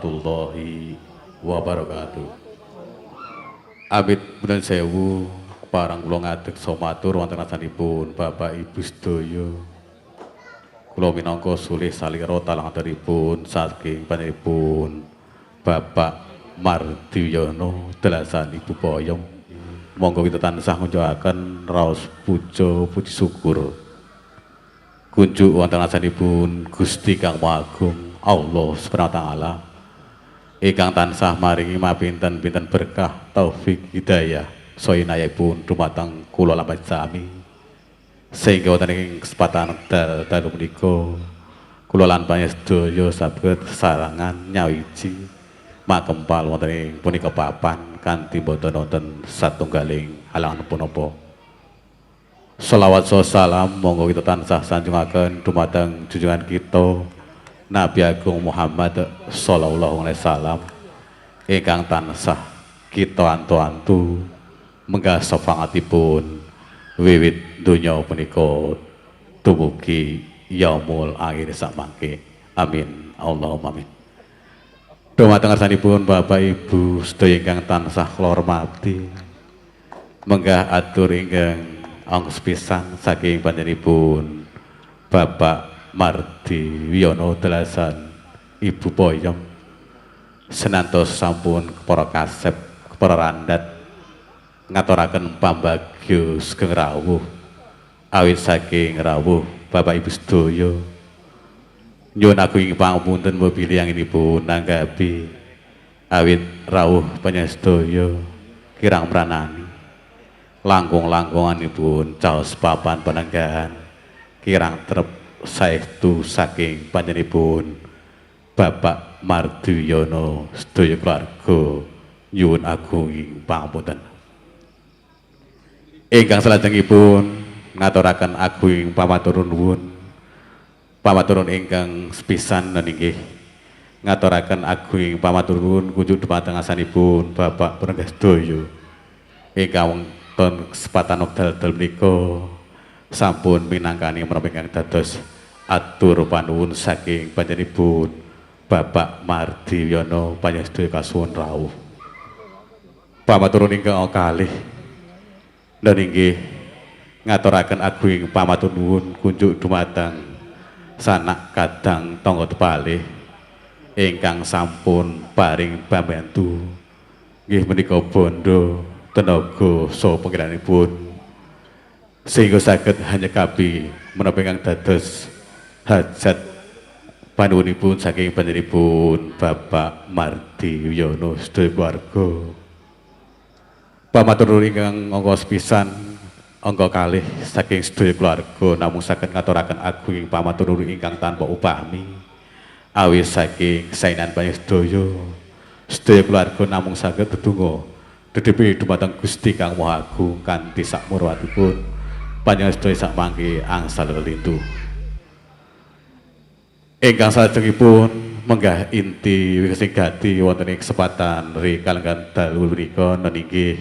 warahmatullahi wabarakatuh. Amit punten sewu parang kula ngadeg matur wonten asmanipun Bapak Ibu sedaya. Kula minangka sulih salira talanganipun saking panjenenganipun Bapak Mardiyono delasan Ibu Boyong. Monggo kita tansah ngunjukaken raos puja puji syukur. Kunjuk wonten asmanipun Gusti Kang Maha Agung Allah Subhanahu wa taala ingkang tansah maringi mapinten-pinten berkah taufik hidayah sainayipun dumateng kula lan sami sehingga wonten ing kesempatan dalu menika kula lan panjenengan sedaya saged sarangan nyawiji makempal wonten ing punika papan kanthi boten wonten satunggaling halangan punapa. Selawat salam monggo kita tansah sanjungaken dumateng junjungan kita Nabi Agung Muhammad sallallahu alaihi wasallam ingkang tansah kita antu-antu menggah syafaatipun wiwit donya punika dumugi yaumul akhir samangke. Amin Allahumma amin. Dumateng ngarsanipun Bapak Ibu sedaya ingkang tansah kula hormati, menggah atur ingkang angsa pisan saking panjenenganipun Bapak Mardi Wiyono delasan Ibu Boyong senantos sampun kepara kasep kepara randat ngaturaken pambagyo sugeng rawuh awit saking rawuh Bapak Ibu sedaya. Nyuwun agung pangapunten bilih anggenipun nanggapi awit rawuh panjenengan sedaya kirang mranani langkung-langkunganipun caos papan panenggahan kirang trep saestu saking panjenenganipun Bapak Mardiyono sedaya keluarga. Nyuwun agung pangapunten. Ingkang salajengipun ngaturaken agung pamatur nuwun pamaturun ingkang sepisan inggih ngaturaken agung pamatur nuwun kunjuk dumateng asmanipun Bapak Purangga sedaya ingkang wonten kesempatan wekdal dalu menika sampun minangkani menapa ingkang dados atur panuwun saking panjenenganipun Bapak Mardiyono panjenengan sedaya kasuwun rawuh. Pamaturun ingkang kalih dan inggih ngaturaken agung pamatur nuwun kunjuk dumateng sanak kadang tangga tepalih ingkang sampun paring pambantu nggih menika bondo tenaga saha pengiranipun sehingga saged hanyekapi menapa ingkang dados hajat panuwunipun saking panjenenganipun Bapak Mardi Wiyono sedaya keluarga. Pamatur ingkang angka sepisan angka kalih saking sedaya keluarga namung saged ngaturaken agung pamatur ingkang tanpa upami awit saking sainan panjenengan sedaya sedaya keluarga namung saged dedonga dedepi dumateng Gusti Kang Maha Agung kanthi sakmurwatipun panjenengan sedaya sakmangke angsal lintu. Ingkang salajengipun menggah inti wigasing gati wonten ing kesempatan ri kalenggan dalu menika inggih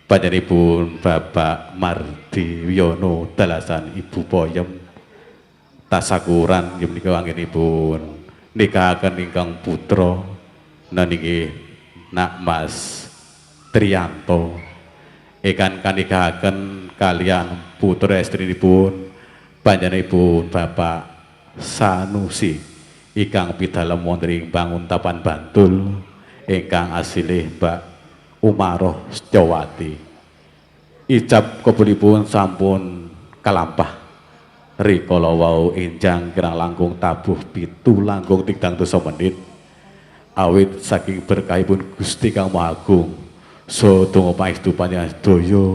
panjenenganipun Bapak Mardi Wiyono dalasan Ibu Poyem tasakuran nggih menika anggenipun nikahaken ingkang putra inggih Nak Mas Trianto ingkang kanikahaken kalian putra estrinipun panjenenganipun Bapak Sanusi ingkang pidalem wonten ing Banguntapan Bantul ingkang asilih Mbak Umaroh Setyowati. Ijab kabulipun sampun kalampah rikala wau enjang kirang langkung tabuh 7 langkung 30 menit awit saking berkahipun Gusti Kang Maha Agung saha donga pangestu panjenengan sedaya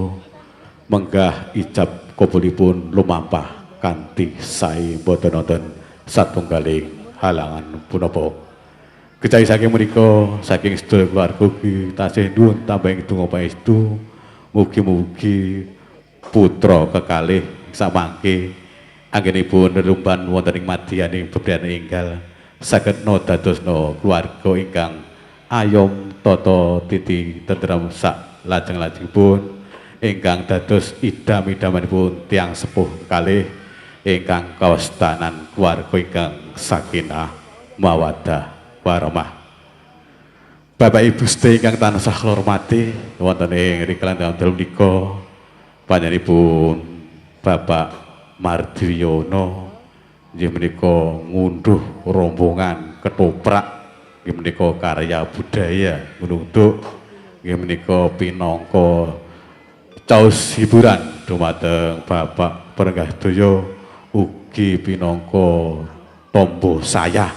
menggah ijab kabulipun lumampah kanthi sae boten wonten satunggaling halangan punapa. Kejawi saking menika saking sedaya keluarga ugi tasih nuwun tambahing donga pangestu mugi-mugi putra kekalih samangke anggenipun lelumban wonten ing madyaning bebrayan enggal saged dadosna keluarga ingkang ayom tata titi tentrem sak lajeng-lajengipun ingkang dados idam-idamanipun tiyang sepuh kalih ingkang kawastanan keluarga ingkang sakinah mawaddah warahmah. Bapak Ibu sedaya ingkang tansah kula hormati wonten ing rikala dalu menika panjenenganipun Bapak Mardiyono inggih menika ngunduh rombongan ketoprak inggih menika karya budaya Gunung Duk inggih menika pinangka caos hiburan dumateng Bapak Perenggah sedaya ugi pinangka tombo saya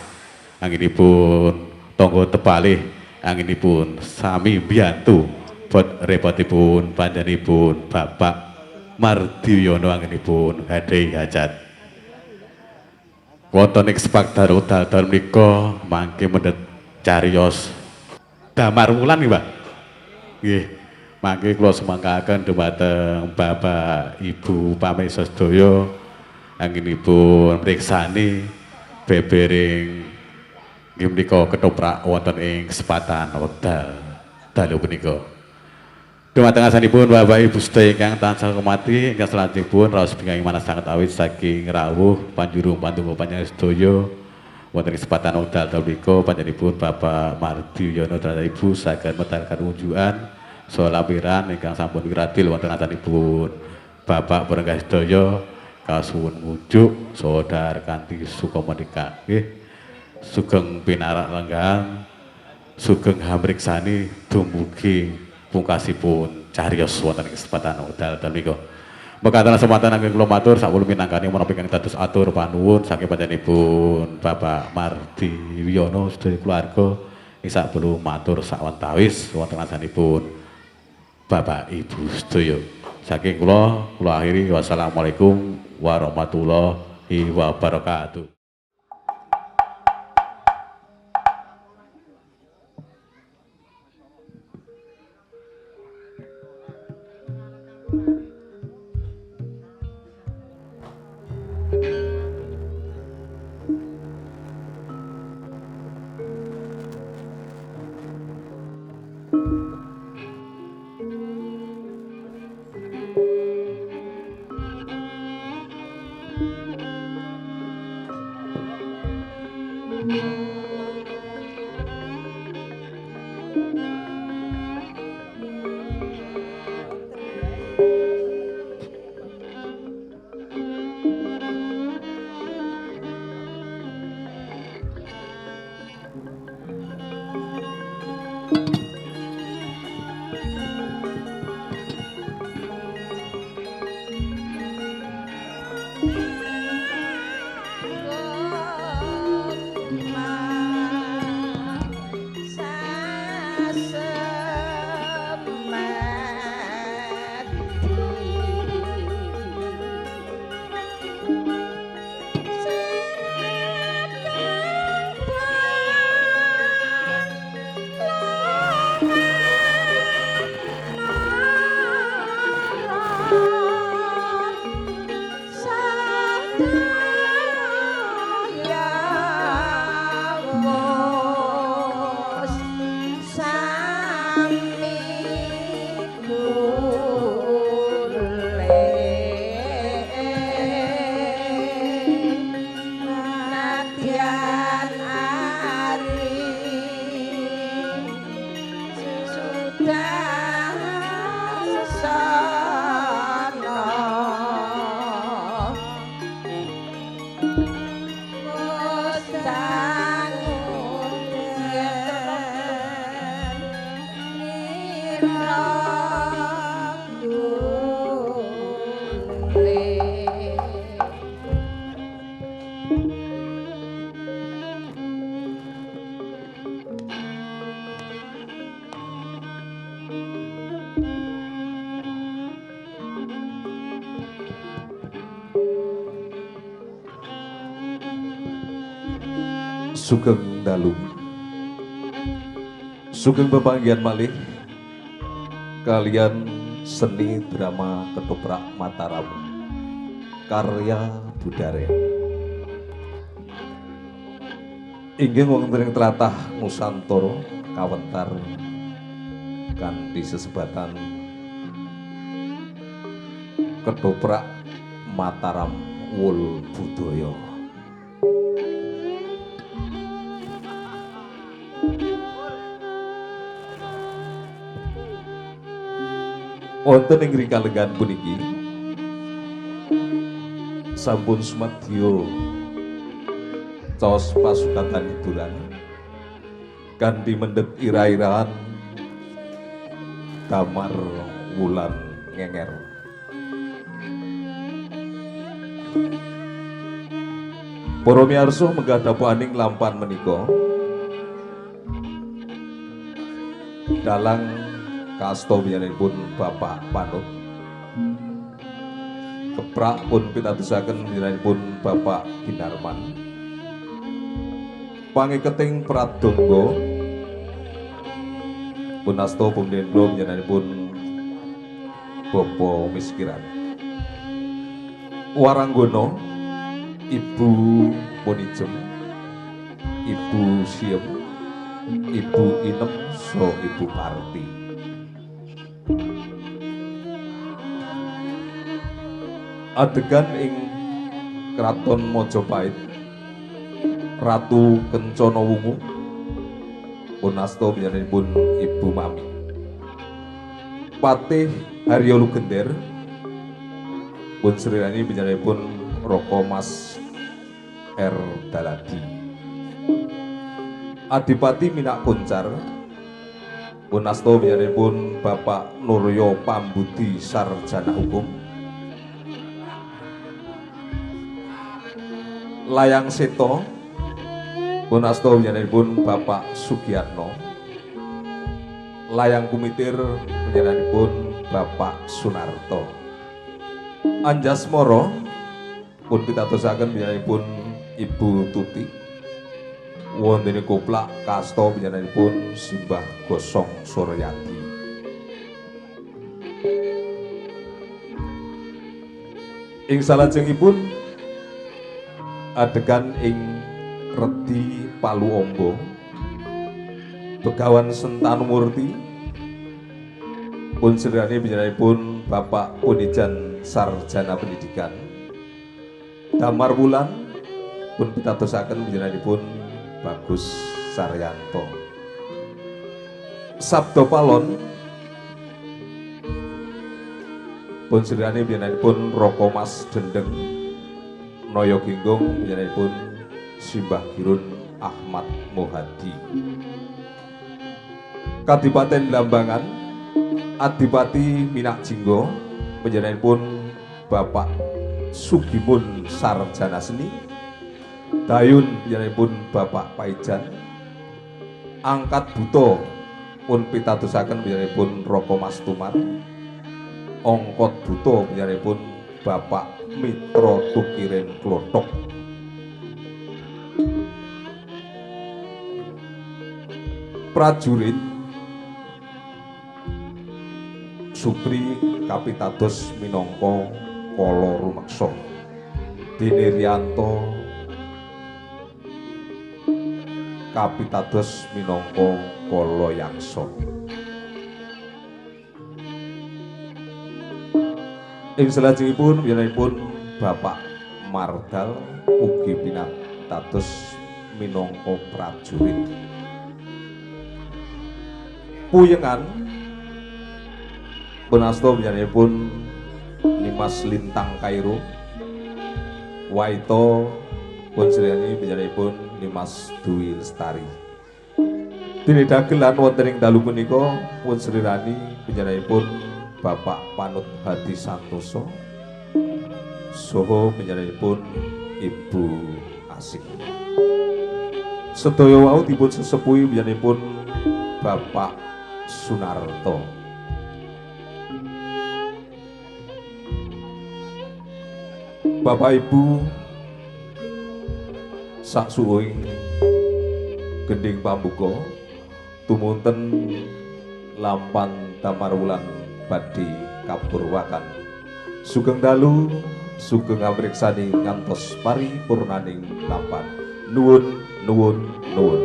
anggenipun tangga tepalih anggenipun sami mbiyantu bot repotipun panjenenganipun Bapak Mardiyono anggenipun gadhahi hajat. Wonten ing sepak dalu dal menika mangke mendhet cariyos damar wulan nggih, Pak. Nggih. Mangke kula sumanggaken dumateng Bapak Ibu pamirsa sedaya anggenipun mriksani bebering nggih menika ketoprak wonten ing kesempatan wekdal dalu punika. Dumateng asmanipun Bapak Ibu sedaya ingkang tansah hormati, ingkang selanjutipun raos bingahing manah sanget awit saking rawuh panjurung pandonga panjenengan sedaya wonten ing kesempatan wekdal dalu punika panjenenganipun Bapak Mardiyono lan Ibu saged medalaken unjukan saha lampiran ingkang sampun wiradil wonten asmanipun Bapak Perenggah sedaya kasuwun ngunjuk saha dhahar kanthi sukamandika nggih. Sugeng pinarak lenggahan, sugeng hamriksani dumugi pungkasipun cariyos wonten ing kesempatan wekdal dalu menika. Mekaten semanten anggen kula matur sampun minangkani menapa ingkang dados atur panuwun saking panjenenganipun Bapak Mardiyono sedaya keluarga ing sakbelum matur sawetawis wonten asmanipun Bapak Ibu sedaya. Saking kula, kula akhiri wassalamualaikum warahmatullahi wabarakatuh. Sugeng dalu, sugeng pepanggihan malih kalian seni drama ketoprak Mataram karya budaya. Inggih wonten ing tlatah Nusantara kawentar kanthi sesebatan ketoprak Mataram Wul Budaya. Wonten ing rikalenggan puniki sampun sumadyo caos pasukatan hiburan kanthi mendhet ira-iraan Damar Wulan Ngenger. Para miyarsa menggah dapuhaning lampan menika dalang kasta pun Bapak Panut, keprak pun pitadosaken pun Bapak Ginarman, pangiketing pradonga pun asta pun Bapak Miskiran, Waranggono Ibu Ponijem, Ibu Siem, Ibu Inem, so Ibu Parti. Adegan ing Kraton Majapahit, Ratu Kencana Wungu pun asta pun Ibu Mami, Patih Haryo Lugender pun srirani pun Roko Mas R. Daladi, Adipati Minak Kuncar pun asta pun Bapak Nuryo Pambudi Sarjana Hukum, Layang Seto pun asta pun Bapak Sugiatno, Layang Kumitir pun Bapak Sunarto, Anjasmoro pun pitadosaken pun Ibu Tuti, wonten koplak kasta pun Simbah Gosong Suryadi. Ing salajengipun adegan ing Redi Palu Ombo, Begawan Sentanu Murti pun sederhani pun Bapak Punijan Sarjana Pendidikan, Damar Wulan pun pitadosaken pun Bagus Saryanto, Sabdo Palon pun sederhani pun Roko Mas Dendeng, Noyo Ginggong pun Simbah Girun Ahmad Mohadi, Kadipaten Blambangan Adipati Minak Jinggo pun Bapak Sugimun Sarjana Seni, Dayun pun Bapak Paijan, Angkat Buto pun pitadosaken pun Roko Mas Tumar, Ongkot Buto pun Bapak Mitro Tukirin Klothok. Prajurit Supri kapitados minangka Kala Rumeksa, dene Rianto kapitados minangka Kala Yaksa. Ing salajengipun pun Bapak Mardal ugi pinatados minangka prajurit. Puyengan pun asta pun Nimas Lintang Kairo, Waito pun sriyani pun Nimas Dwi Lestari. Dene dagelan wonten ing dalu punika pun srirani pun Bapak Panut Hadi Santoso saha pun Ibu Asik. Sedaya wau dipun sesepuhi pun Bapak Sunarto. Bapak Ibu sak suwing gending pambuka tumunten lampan Damar Wulan badhe kapurwakan. Sugeng dalu, sugeng amriksani ngantos paripurnaning lampan. Nuwun nuwun nuwun.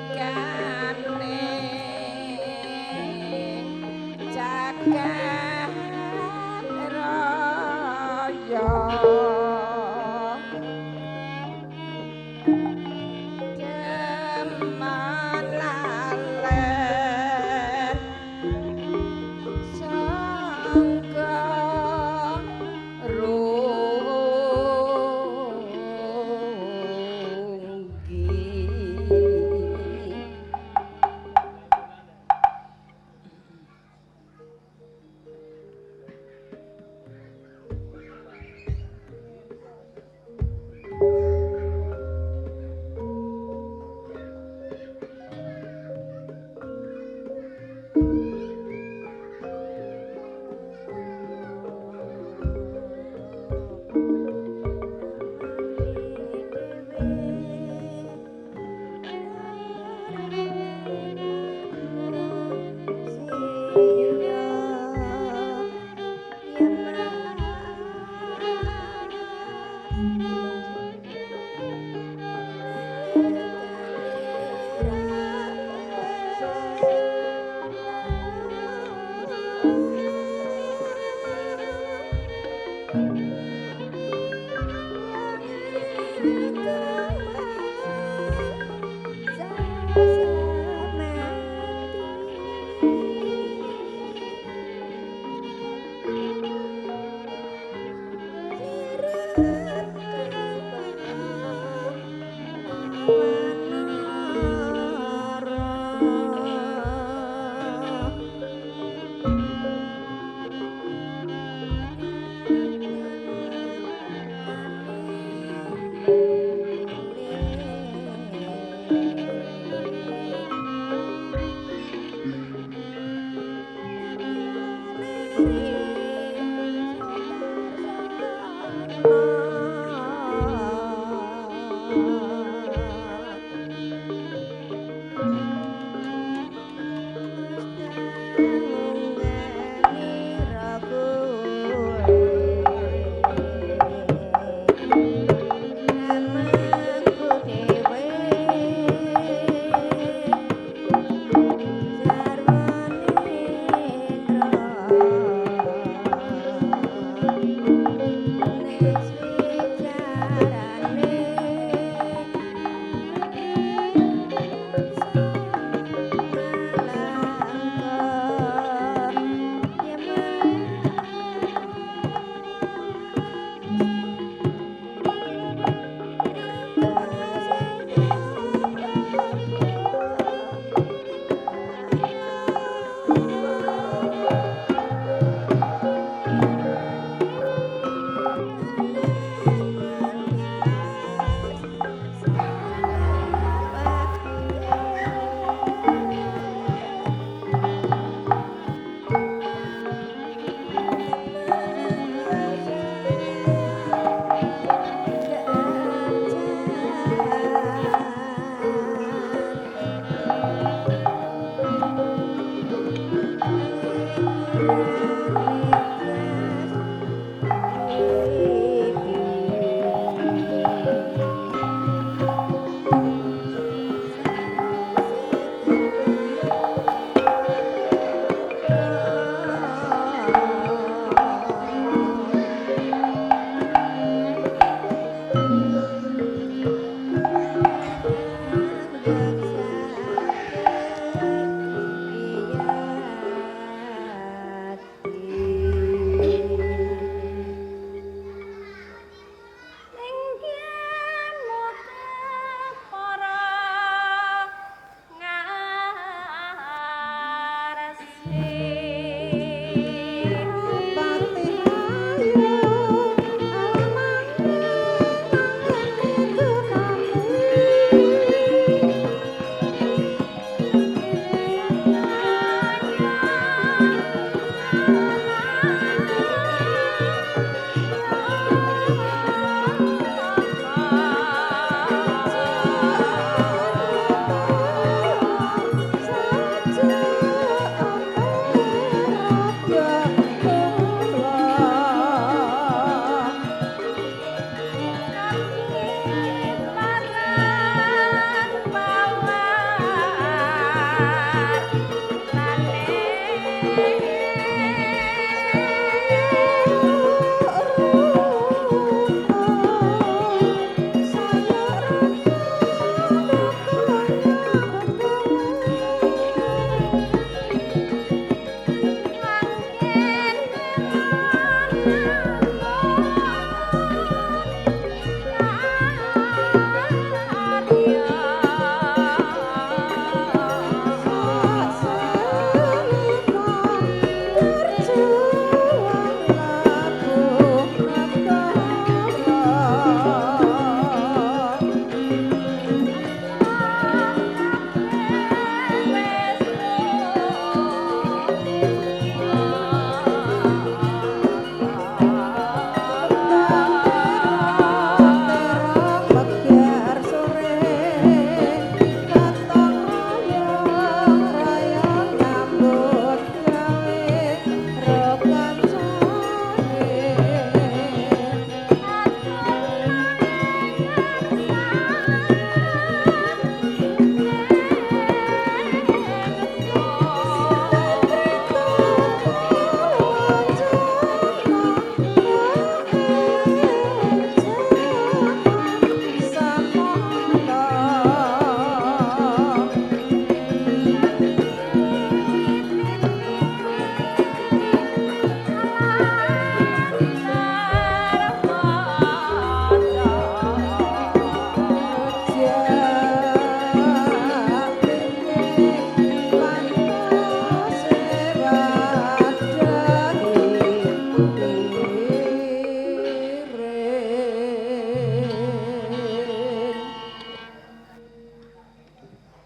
Ikan. Jagat Raya. Deman lalen sangka rugi. Thank you.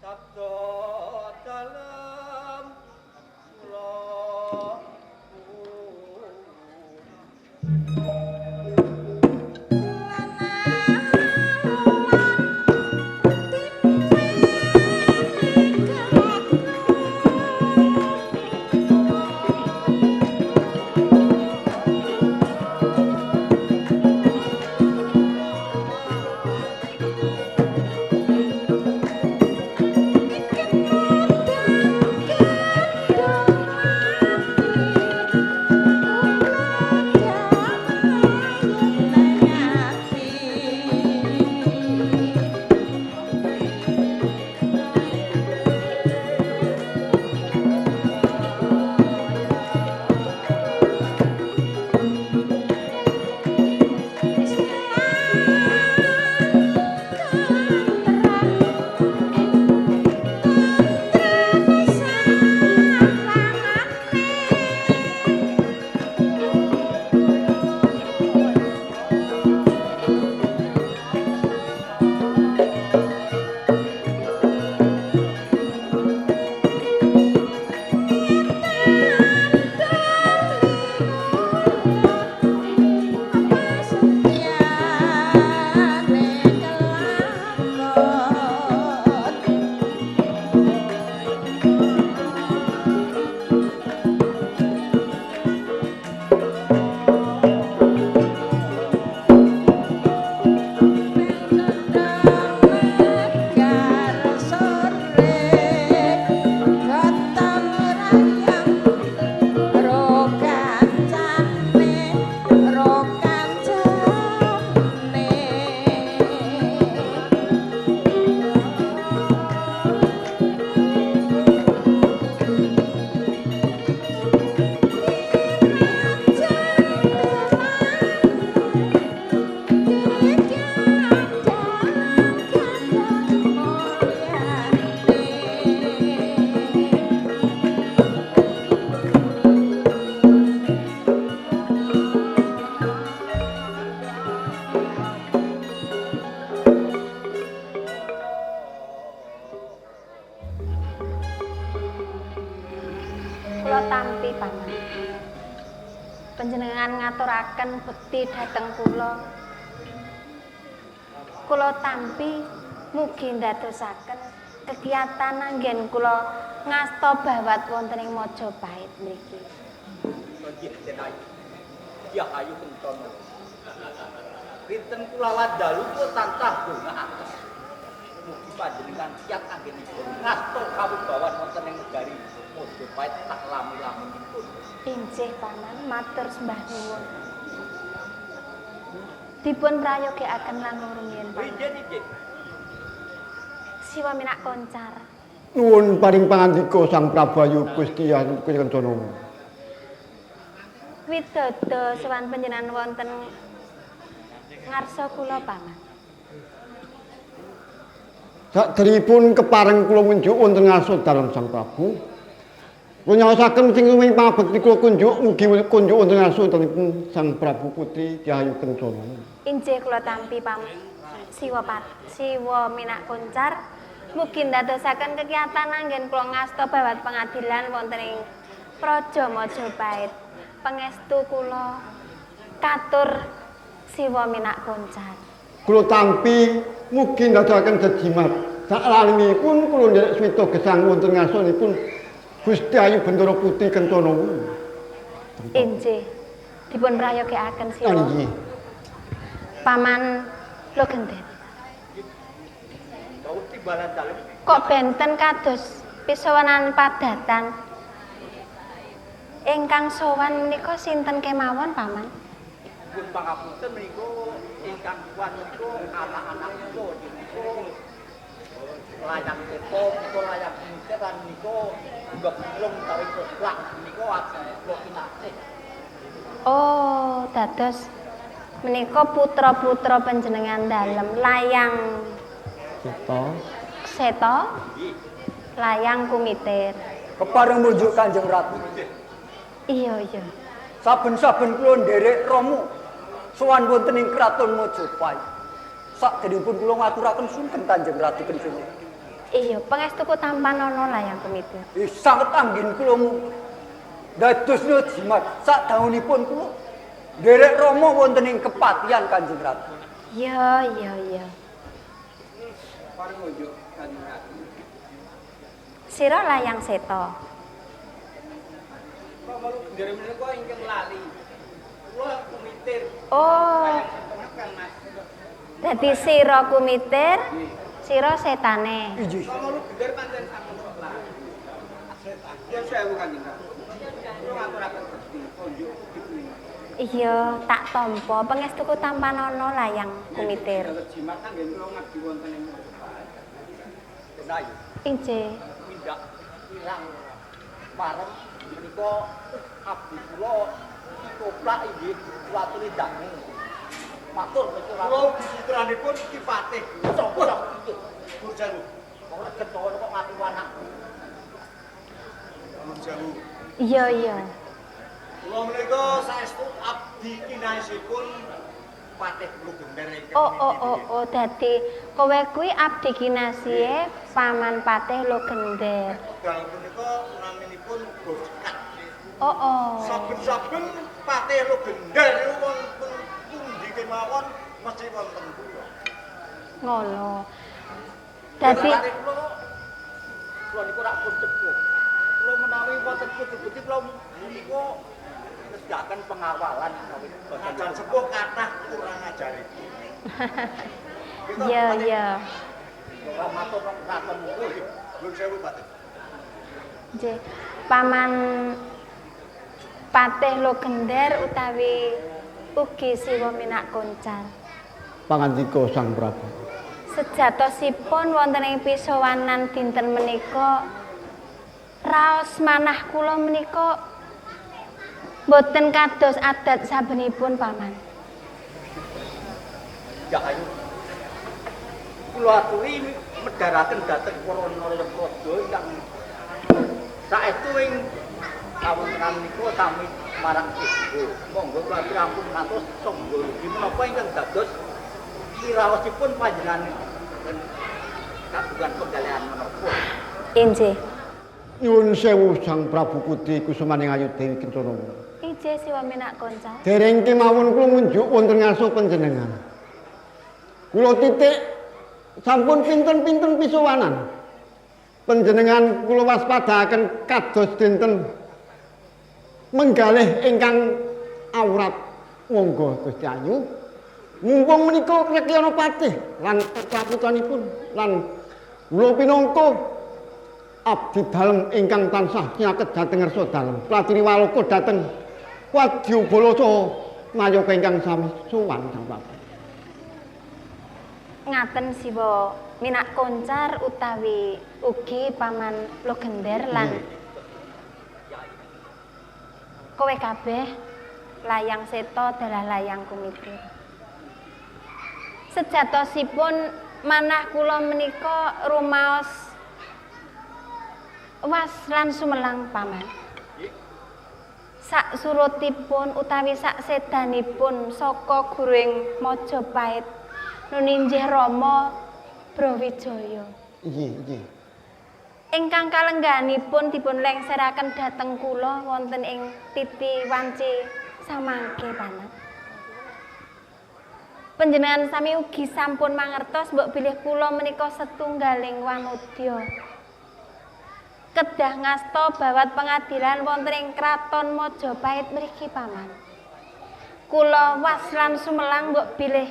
Sabda dalem kula. Kula tampi paman. Panjenengan ngaturaken bekti dhateng kula. Kula tampi mugi ndadosaken kegiatan anggen kula ngasta bawat wonten ing Majapahit mriki. Nggih, Denayu. Dyah Ayu Kencana. Rinten kula dalu kula tansah ndongaaken. Mugi panjenengan kiat anggenipun ngasta kawibawan wonten ing negari Majapahit sak lami-laminipun. Inggih paman, matur sembah nuwun. Dipun prayogekaken langkung rumiyin paman. Inggih, inggih. Siwa minak koncar. Nuwun paring pangandika Sang Prabu Ayu Gusti Ayu Kencana. Widodo sowan panjenengan wonten ngarsa kula paman. Sakderipun kepareng kula ngunjuk wonten ngarsa dalem Sang Prabu. Kula nyaosaken sing luwih pangabekti kula kunjuk mugi kunjuk wonten ngarsa dalem Sang Prabu Putri Dyah Ayu Kencana. Inggih kula tampi paman. Siwa pat, siwa minak koncar mugi ndadosaken kegiatan anggen kula ngasta bawat pengadilan wonten ing Praja Majapahit. Pangestu kula katur siwa minak koncar. Kula tampi mugi ndadosaken jejimat. Saklalimipun kula nderek swita gesang wonten ngarsanipun Gusti Ayu Bentara Putri Kencana. Inggih. Dipun prayogekaken siwa. Nggih. Paman Logenden. Dawuh timbalan dalem. Kok benten kados pisowanan padatan? Ingkang sowan menika sinten kemawon, Paman? Pun pangapunten menika ingkang sowan menika anak-anak kula menika layang seto, menika layang kumitir lan menika unggah bulung utawi koplak menika ajeng kula kinasih. Oh, dados menika putra-putra panjenengan dalem layang Seta, seta, layang kumitir. Kepareng mujuk Kanjeng Ratu. Iya, iya. Saben-saben kula nderek Rama sowan wonten ing kraton Majapahit. Sakderengipun kula ngaturaken sungkem Kanjeng Ratu Kencana. Iya, pangestuku tampanana Layang Kumitir. Sanget anggen kula dadosna jimat sak daunipun kula nderek Rama wonten ing kepatihan Kanjeng Ratu. Iya, iya, iya. Pareng unjuk Kanjeng Ratu. Sira Layang Seta. Rama Logender menika ingkang lali. Kula kumitir. Oh. Layang Seta Kang Mas. Dadi sira kumitir, sira setane. Inggih. Rama Logender pancen sampun sok lali. Yen sewu Kanjeng Ratu. Kula ngaturaken bekti kunjuk punika. Iya, tak tampa pangestuku tampanana Layang Kumitir. Jimat anggen kula ngabdi wonten ing Majapahit. Ayu. Inggih. Tindak kirang parem menika abdi kula dikoplak inggih kula aturi dangu. Matur menika Kula ugi putranipun Ki Patih. Sapa iki? Gurjalu. Kok gethono kok ngaku anakku. Gurjalu. Iya, iya. Kula menika saestu abdi kinasihipun Patih Logender ingkang Oh, oh, oh, oh, dadi kowe kuwi abdi kinasihe Paman Patih Logender. Wekdal punika naminipun Bocekat. Oh, oh. Saben-saben Patih Logender niku wonten pundi kemawon mesti wonten kula. Ngono. Dadi Patih kula kula niku rak pun sepuh. Kula menawi wonten pundi-pundi kula niku nesdaken pengawalan menawi Najan sepuh kathah kurang ajaripun. iya, iya. Ora matur nang kraton niku. Nuwun sewu Patih. Nggih. Paman Patih Logender utawi ugi Siwa Minak Koncar. Pangandika Sang Prabu. Sejatosipun wonten ing pisowanan dinten menika raos manah kula menika boten kados adat sabenipun Paman. Ya ayo. Kula aturi medharaken dhateng para naraya praja ingkang saestu ing kawontenan menika sami marang ibu. Monggo kula aturi ampun ngantos sangga rugi menapa ingkang dados piraosipun panjenengan kagungan penggalihan menapa. Inggih. Nyuwun sewu Sang Prabu Putri Kusumaning Ayu Dewi Kencana. Inggih Siwa Minak Koncar. Dereng kemawon kula ngunjuk wonten ngarsa panjenengan. Kula titik sampun pinten-pinten pisowanan. Panjenengan kula waspadaaken kados dinten menggalih ingkang awrat. Monggo Gusti Ayu. Mumpung menika Rekyana Patih lan putra-putranipun lan kula pinangka abdi dalem ingkang tansah nyaket dhateng ngarsa dalem. Pratiri waloka dhateng wadyabala saha nayaka ingkang sami sowan Sang Prabu. Ngaten Siwa Minak Koncar utawi ugi Paman Logender lan kowe kabeh Layang Seta dalah Layang Kumitir. Sejatosipun manah kula menika rumaos was lan sumelang Paman. Sak surutipun utawi sak sedanipun saka guruing Majapahit nuninjih Rama Brawijaya. Inggih, inggih. Ingkang kalengganipun dipun lengseraken dhateng kula wonten ing titi wanci samangke Paman. Panjenengan sami ugi sampun mangertos mbok bilih kula menika setunggaling wanodya. Kedah ngasta bawat pengadilan wonten ing kraton Majapahit mriki Paman. Kula was lan sumelang mbok bilih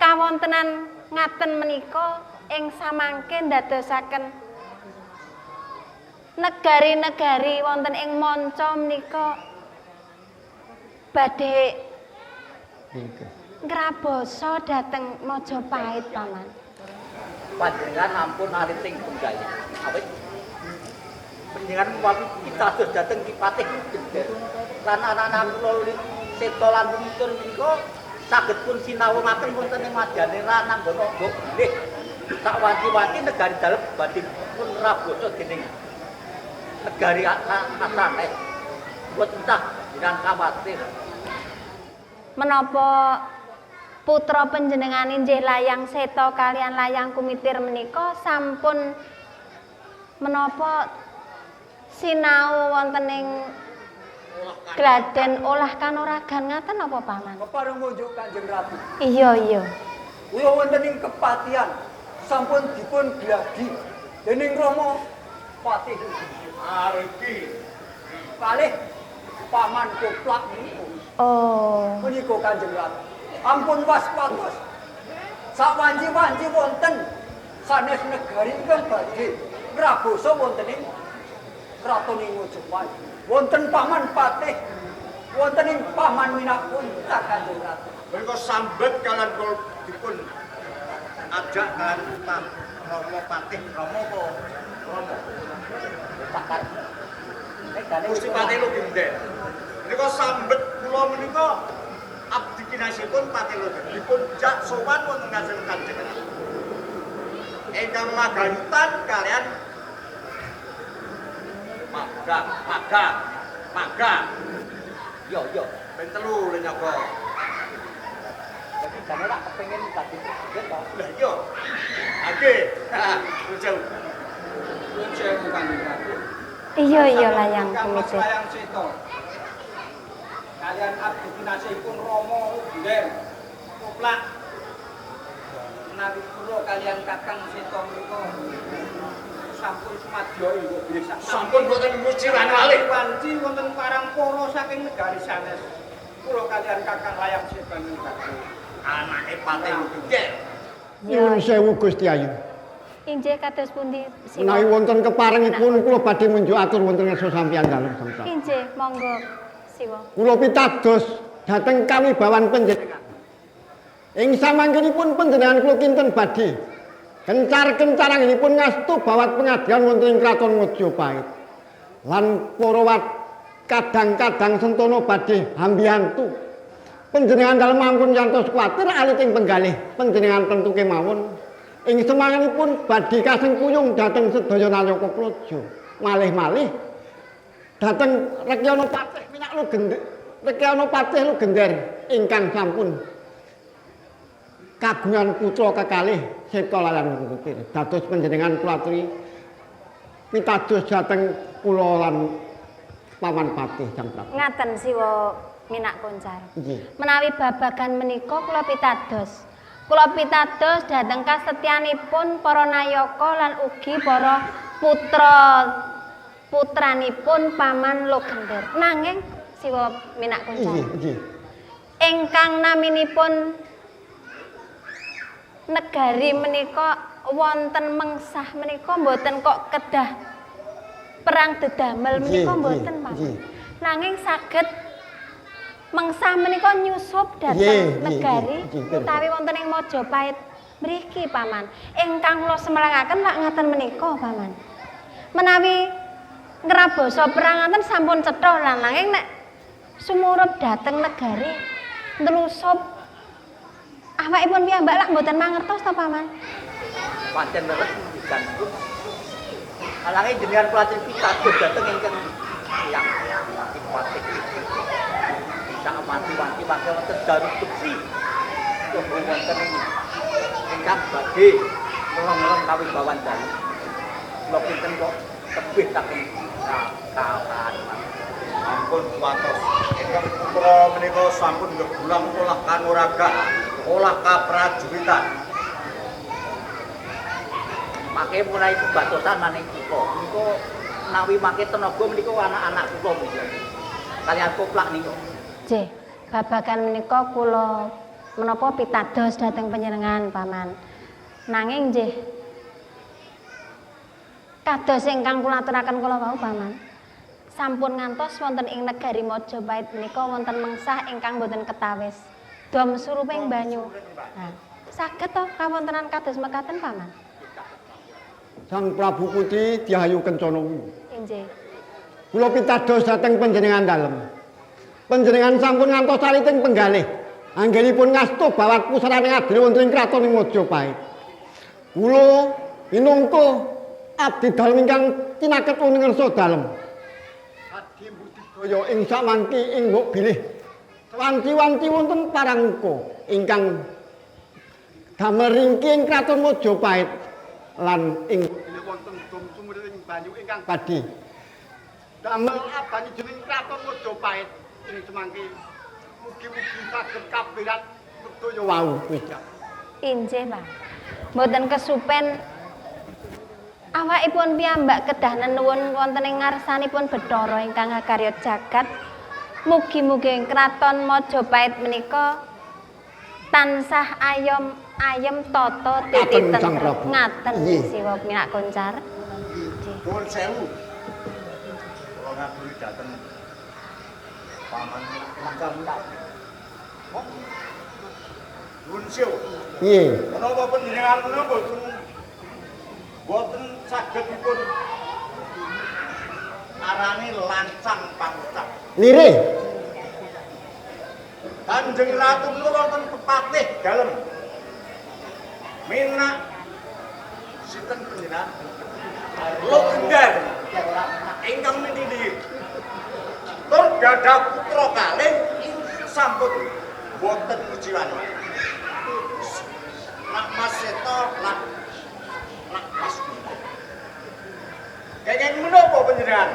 kawontenan ngaten menika ing samangke ndadosaken negari-negari wonten ing manca menika badhe ngrabasa dhateng Majapahit Paman. Panjenengan ampun alit ing penggalih. Awit panjenengan mawi pitados dhateng Ki Patih Gender. Lan anak-anak kula Seta lan Kumitir menika saged pun sinawungaken wonten ing madyane Rananggana mbok bilih sak wanci-wanci negari dalem badhe pun rabasa dening negari asanes. Mboten sah jenengan kawatir. Menapa Putra panjenengan inggih Layang Seta kalian Layang Kumitir menika sampun menapa sinau wonten ing gladen olah kanuragan ngaten napa Paman? Kepareng ngunjuk Kanjeng Ratu. Iya, iya. Kula wonten ing kepatihan sampun dipun gladi dening Rama Patih Arki kalih Paman Koplak menika. Oh. Menika Kanjeng Ratu. Ampun waspados. Sawanci-wanci wonten sanes negari ingkang badhe ngrabasa wonten ing kraton ing Majapahit. Wonten Paman Patih, wonten ing Paman Minak Kuncar Kanjeng Ratu. Menika sambet kalian kula dipun ajak kalian Pak Rama Patih Rama apa Rama? Pak Karno. Nek gane Gusti Patih Logender. Menika sambet kula menika abdi kinasihipun Patih Logender dipun jak sowan wonten ngajeng Kanjeng Ratu. Ingkang magayutan kalian magang, magang, magang. Yo yo. Ping telu le nyaga. Dadi jane rak kepengin dadi presiden to. Lah iya. Oke. Nuwun. Nuwun sewu Kanjeng Ratu. Iya iya Layang Kang Mas Kumitir. Layang Seta. Kalian abdi kinasihipun Rama Logender. Koplak. Menawi kula kalian Kakang Seta menika sampun sumadya ing bilih sak Sampun boten muciran malih. Wanci wonten parampara saking negari sanes. Kula kalian Kakang Layang Seta menika. Anake Patih Logender. Nyuwun sewu Gusti Ayu. Inggih kados pundi Siwa? Menawi wonten keparengipun kula badhe munjuk atur wonten ngarsa sampeyan dalem Sang Prabu. Inggih, monggo Siwa. Kula pitados dhateng kawibawan panjenengan. Ing samangkenipun panjenengan kula kinten badhe kencar-kencar anggenipun ngastu bawat pengadilan wonten ing kraton Majapahit. Lan para kadang-kadang sentana badhe hambiyantu. Panjenengan dalem ampun ngantos kuwatir alit ing penggalih panjenengan tentu kemawon ing semanganipun badhe kasengkuyung dhateng sedaya nayaka praja. Malih-malih dhateng Rekyana Patih Minak Logender, Rekyana Patih Logender ingkang sampun kagungan putra kekalih Seta Layang Kumitir. Dados panjenengan kula aturi pitados dhateng kula lan Paman Patih Sang Prabu. Ngaten Siwa Minak Kuncar. Nggih. Menawi babagan menika kula pitados. Kula pitados dhateng kasetyanipun para nayaka lan ugi para putra putranipun Paman Logender. Nanging Siwa Minak Kuncar. Nggih, nggih. Ingkang naminipun negari menika wonten mengsah menika mboten kok kedah perang dedamel menika mboten Paman. Nanging saged mengsah menika nyusup dhateng negari utawi wonten ing Majapahit mriki Paman. Ingkang kula semelangaken lak ngaten menika Paman. Menawi ngrabasa perang ngaten sampun cetha lan nanging nek sumurup dhateng negari nlusup awakipun piyambak lak mboten mangertos to Paman. Pancen leres ngendikan. Alange jenengan kula pitados dhateng ingkang yang Patih. Sak wanti-wanti mangke wonten daru beksi. Tuhu wonten ingkang badhe ngelong-ngelong kawibawan dalem. Kula kinten kok tebih saking kawan. Ampun kuwatos. Ingkang putra menika sampun ngegulang olah kanuragan, olah kaprajuritan. Mangke mulai kebatosan maning kula. Menika menawi mangke tenaga menika anak-anak kula menika. Kalian koplak nika. Nggih, babagan menika kula menapa pitados dhateng panjenengan Paman. Nanging nggih kados ingkang kula aturaken kula wau Paman. Sampun ngantos wonten ing negari Majapahit menika wonten mengsah ingkang boten ketawis. Dom suruping banyu. Nah, saged to kawontenan kados mekaten Paman? Sang Prabu Putri Dyahayu Kencana. Inggih. Kula pitados dhateng panjenengan dalem. Panjenengan sampun ngantos saliting penggalih. Anggenipun ngastu bawat pusarane adil wonten ing kraton ing Majapahit. Kula minangka abdi dalem ingkang tinaket wonten ngarsa dalem. Adi budidaya ing samangki ing mbok bilih Wanci-wanci wonten Parangmuka ingkang damel ringki ing Kraton Majapahit lan ing wonten dum sumring banyu ingkang badhe damel abang ijoning Kraton Majapahit ing semangke mugi-mugi saged kaberat sedaya wau. Injih, Pak. Mboten kesupen awakipun piyambak kedah nenuwun wonten ing ngarsanipun Bathara ingkang ngakarya jagat. Mugi-mugi ing Kraton Majapahit menika tansah ayom ayem tata titi Ngaten, Sang tentrem. Prabu. Ngaten Nggih. Siwa Minak Koncar. Nuwun sewu. Kula ngaturi dhateng paman Mangga. Nuwun sewu. Nggih. Menapa panjenengan menika boten saged dipun arani lancang pangucap. Lirih. Kanjeng Ratu menika wonten pepatih dalem. Minak sinten panjenengan? Logender ingkang mintili. Tur gadah putra kalih ingkang sampun boten ngujiwani. Nak Mas Seto lan Nak Mas Guntur. Kenging menapa panjenengan?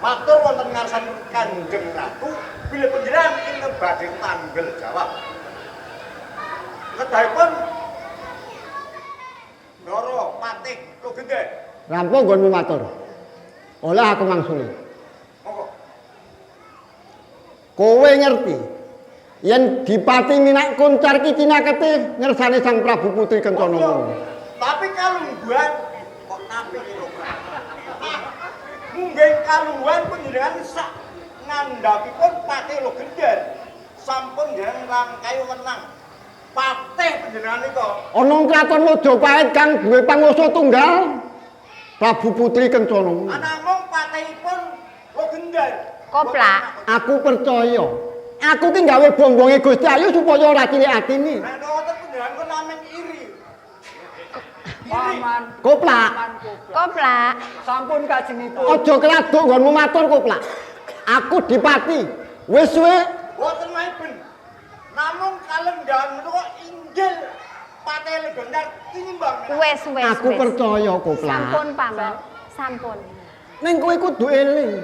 Matur wonten ngarsanipun Kanjeng Ratu bilih panjenengan ingkang badhe tanggel jawab. Kedahipun Ndara Patih Logender. Rampung nggonmu matur. Oleh aku mangsuli. Monggo. Kowe ngerti yen Dipati Minak Koncar ki cinakete ngersane Sang Prabu Putri Kencana. Tapi kalungguhan kok tapi kira. Munggih kalungguhan panjenengan sak ngandhapipun Patih Logender. Sampun jenengan rangkai wenang. Patih panjenengan nika Ana kraton Majapahit kang duwe panguwasa tunggal Prabu Putri Kencana. anamung patihipun Logender. Koplak. Aku percaya. Aku ki gawe bombonge Gusti Ayu supaya ora cilik atine. Nek wonten panjenengan kok namung iri. Paman. Koplak. Paman Koplak. Koplak. Sampun kajengipun. Aja keladuk nggonmu matur Koplak. Aku Dipati. Wis suwe Boten maiben. Namung kalenggahan menika inggil Patih Logender tinimbang. Wes wes. aku wes. percaya Koplak. Sampun paman. Sampun. Ning kowe kudu eling.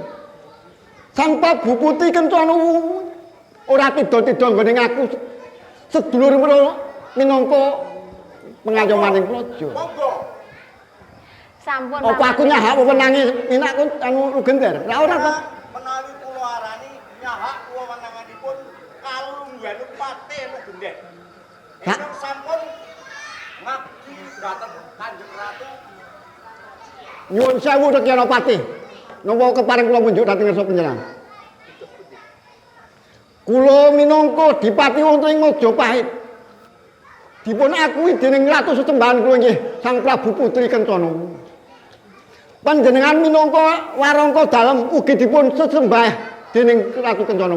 Sang Prabu Putri Kencana ora tida-tida nggone ngaku sedulur minangka pengayomaning praja. Monggo. Sampun Apa paman. aku nyahak wewenange minakku anu Logender? Lah ora kok. Menawi kula arani nyahak wewenanganipun kalungguhan Patih Logender. Hak. Ingkang sampun ngabdi dhateng Kanjeng Ratu. Nyuwun sewu Rekyana Patih. Napa kepareng kula munjuk dhateng ngarsa panjenengan? Kula minangka dipati wonten ing Majapahit. Dipun akui dening ratu sesembahan kula inggih Sang Prabu Putri Kencana. Panjenengan minangka warangka dalem ugi dipun sesembah dening Ratu Kencana.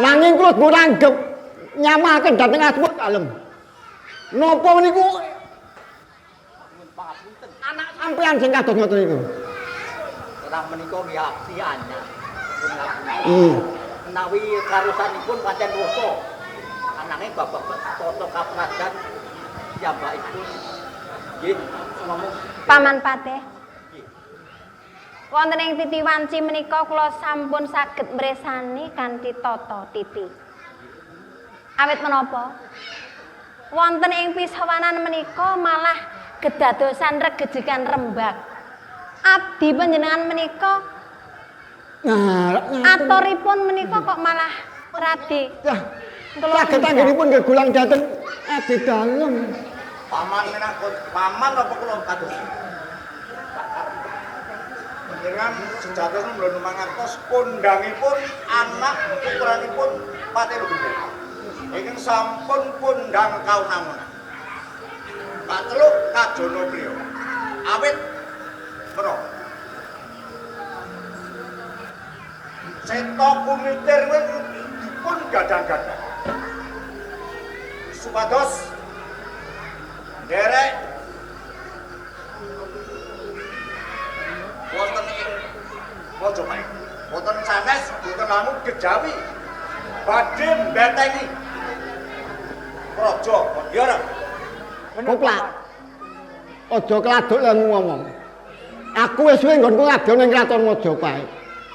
Nanging kula dipun anggep nyamaken dhateng asma dalem. Napa niku anak sampean sing kados ngoten niku? Ora menika nggih abdi anyar. Menawi karusanipun pancen rasa. Ananging bapak tata kaprajan piyambakipun nggih ngomong Paman Patih. Wonten ing titi wanci menika kula sampun saged mresani kanthi tata titi. Awit menapa? Wonten ing pisawanan menika malah gedadosan regejegan rembag. Abdi panjenengan menika Nah, aturipun menika kok malah radi saged anggenipun gegulang dhateng abdi dalem. Paman minangka paman apa kula kados? Panjenengan sejatosna mboten mangertos kondangipun anak puteranipun Patih Logender. Ingkang sampun kondang kaunangunan. Kaceluk kajono priya. Awit meno. Seta kumitir dipun gadang-gadang. Supados nderek wonten ing Majapahit. Wonten sanes boten namung kejawi Badhe mbetengi praja. Ya ora? Koplak. Aja keladuk lemu ngomong. Aku wis suwe nggonku ngabdi ning kraton Majapahit.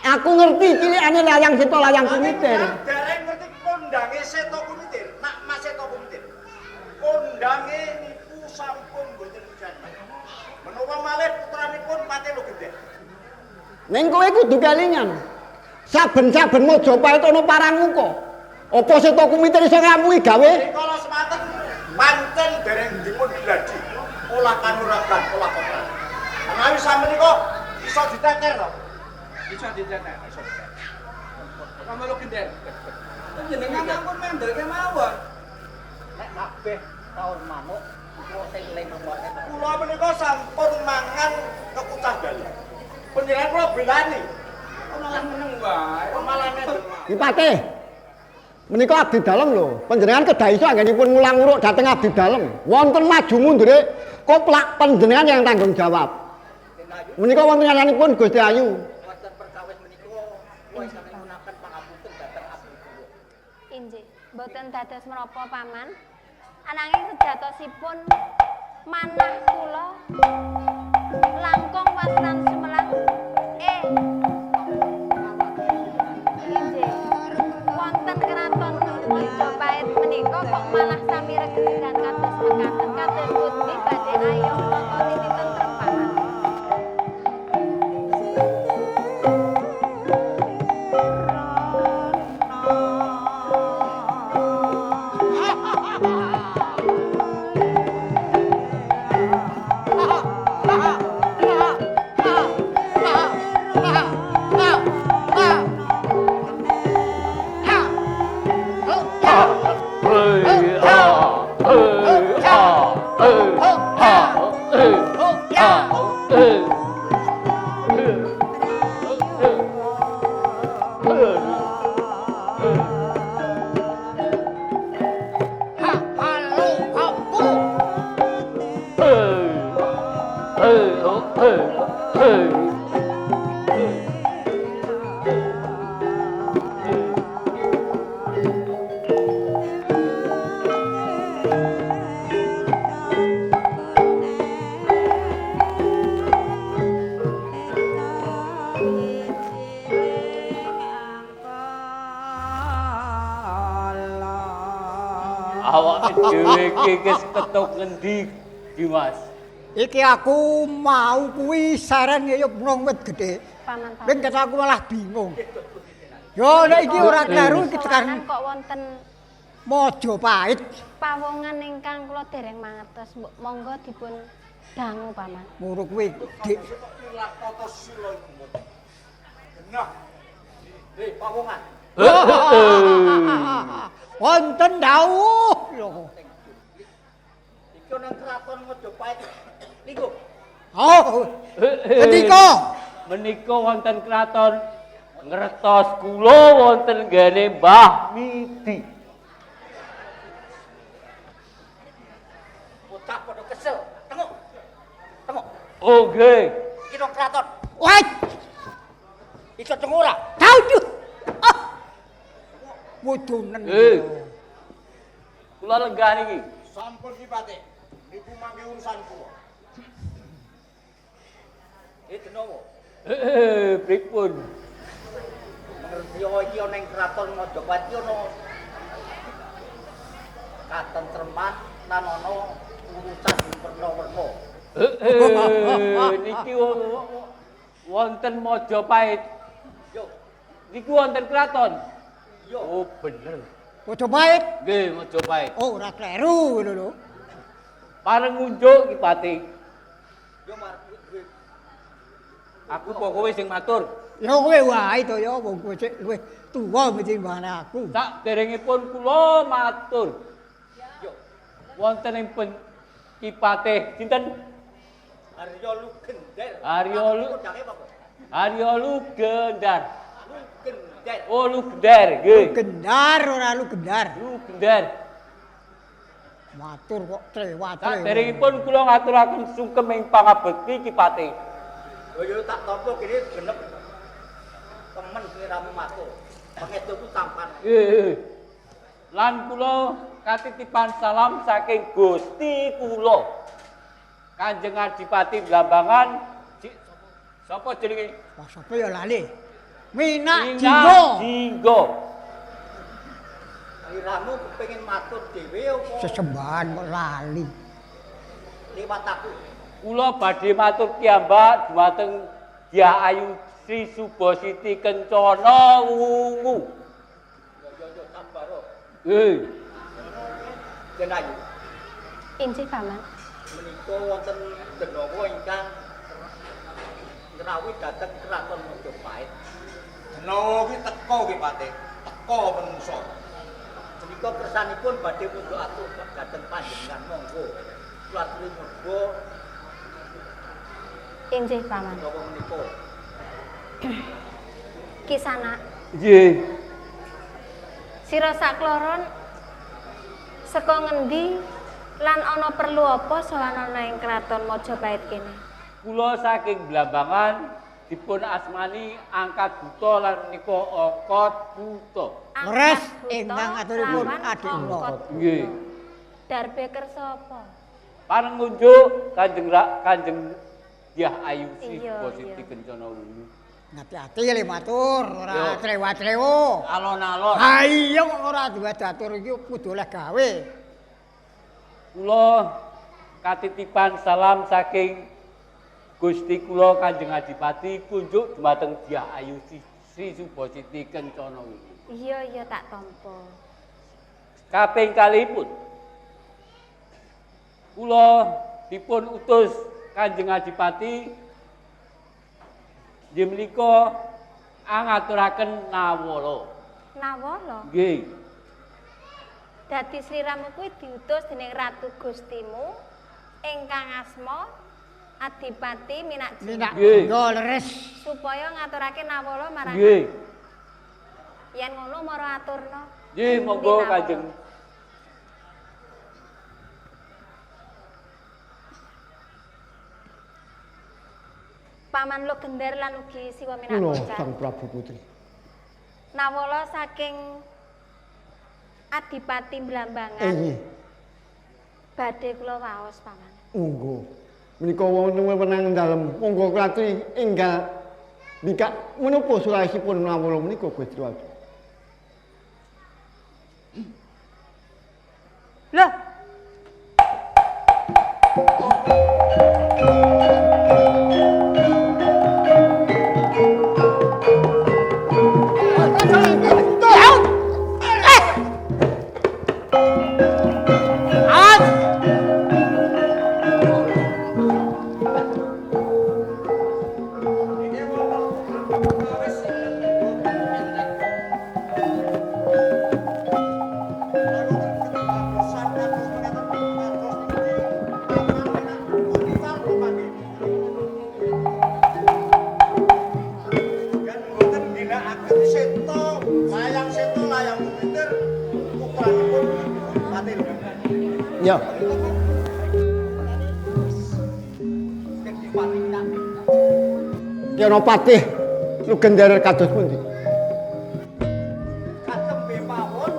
Aku ngerti cilikane layang Seta layang Kumitir. Dereng ngerti kondange Seta Kumitir, nak Mas Seta Kumitir. Kondange niku sampun mboten hujan. Menawa malih putranipun Patelo Gendeng. Ning kowe kudu kelingan. Saben-saben Majapahit ana paranguka. Apa Seta Kumitir iso ngramuhi gawe? Kala semanten pancen dereng dipun gladi. Olah kanuragan, olah peperangan. Menawi samenika iso diteter to. Iso diteter, iso diteter. Rama Logender. Panjenengan ampun mendel kemawon. Nek kabeh taun manuk kula sing eling rumoke. Kula menika sampun mangan kekucah Bali. Panjenengan kula belani. Kok malah meneng wae. Kok malah mendel. Ki Patih. Menika abdi dalem lho. Panjenengan kedah iso anggenipun mulang uruk dhateng abdi dalem. Wonten maju mundure koplak panjenengan yang tanggung jawab. Menika wonten ngaranipun Gusti Ayu. Wonten perkawis menika kula ingkang nyuwunaken pangapunten dhateng abdi kula. Inggih, mboten dados menapa paman. Ananging sejatosipun manah kula langkung wasran sumelang inggih wonten kraton Majapahit menika kok malah sami regedan kados mekaten kados pundi badhe ayom nata titi tentrem paman. Awake dhewe iki wis ketuk ngendi, Dimas? Iki aku mau kuwi saren ngeyup nang wit gedhe. Paman Ning kata aku malah bingung. Yo nek iki ora kleru iki tekan kok wonten Majapahit. Pawongan ingkang kula dereng mangertos, mbok monggo dipun dangu paman. Ngono kuwi, Dik. Tata sila iku mboten. Genah. Pawongan. Wonten dawuh lho. Iki nang kraton Majapahit niku. Oh. Menika menika wonten kraton ngertos kula wonten nggene Mbah Midi. Bocah padha kesel. Tengok. Tengok. Oh nggih. Iki nang kraton. Wah. Iso tengok ora? Aduh. Ah. Wudunen. Kula lenggah niki. Sampun Ki Patih. Niku mangke urusan kula. Denowo. Pripun? Ngerti iki ana ing kraton Majapahit iki ana katentreman lan ana urusan werna-werna. Niki wonten Majapahit. Yo. Niku wonten kraton. Yo. Oh bener. Majapahit? Nggih, Majapahit. Oh, ora kleru ngono lho. Pareng ngunjuk Ki Patih. Yo marep duwe. Aku apa kowe sing matur? Ya kowe wae to ya wong kowe sik luwih tuwa mesti aku. Sak derengipun kula matur. Yo. Wonten ing Ki Patih sinten? Arya Lugender. Arya Lugendar. Lugender. Oh Lugender nggih. Lugendar ora Lugender. Lugender. Matur kok trewat. Sak derengipun kula ngaturaken sungkem ing pangabekti Ki Patih. Oh yo tak tampa kene genep. Temen kowe ramu matur. Pangestuku tampan. Nggih. Lan kula katitipan salam saking Gusti kula. Kanjeng Adipati Blambangan. Sapa jenenge? Wah, sapa ya lali? Minak Minak Jinggo. Jinggo. Iramu kepengin matur dhewe apa Sesembahan kok lali. liwat aku? Kula badhe matur piyambak dumateng Dyah Ayu Sri Subasiti Kencana Wungu. Yo yo yo sabar. Nggih. Yen Ayu, Inggih, Paman. menika wonten denawa ingkang ngrawuhi dhateng Kraton Majapahit. Denawa ki teko ki Patih. Teko menungso. Menika kersanipun badhe mundhuk atur dhateng panjenengan monggo. Kula aturi monggo Inggih, Paman. napa menika. Kisana, Nggih. sira sakloron saka ngendi lan ana perlu apa sowan ana ing Kraton Majapahit kene? Kula saking Blambangan dipun asmani Angkat Buta lan menika Angkat Buta. Leres Angkat buta ingkang aturipun lawan adik kula. angkat buta. Nggih. Darbe kersa apa? Pareng ngunjuk Kanjeng Kanjeng Dyah Ayu Sri Iya, Subasiti iya. Kencana Wungu. Ngati-ati le matur, ora Yo. trewa-trewo. Alon-alon. Ha iya kok ora duwe datur iki kudu oleh gawe. Kula katitipan salam saking Gusti kula Kanjeng Adipati kunjuk dumateng Dyah Ayu Sri Subasiti Kencana Wungu. Iya, iya tak tampa. Kaping kalihipun kula dipun utus Kanjeng Adipati nggih menika angaturaken nawala. Nawala, Nggih. dadi sliramu kuwi diutus dening Ratu Gustimu ingkang asma Adipati Minak Jinggo Minak Nggih. Jinggo leres. supaya ngaturake nawala marang Nggih. Yen ngono mara aturna. Nggih, monggo Nawala. Kanjeng. Paman Logender lan ugi Siwa Minak Kula Koncar. Sang Prabu Putri. Nawala saking Adipati Blambangan Inggih, badhe kula waos Paman. monggo. Menika wonten wewenang dalem. Monggo kula aturi enggal bikak menapa suraisipun nawala menika Gusti Ratu. Loh, Ya. Kyana Patih Lugender kados pundi? Katembe mawon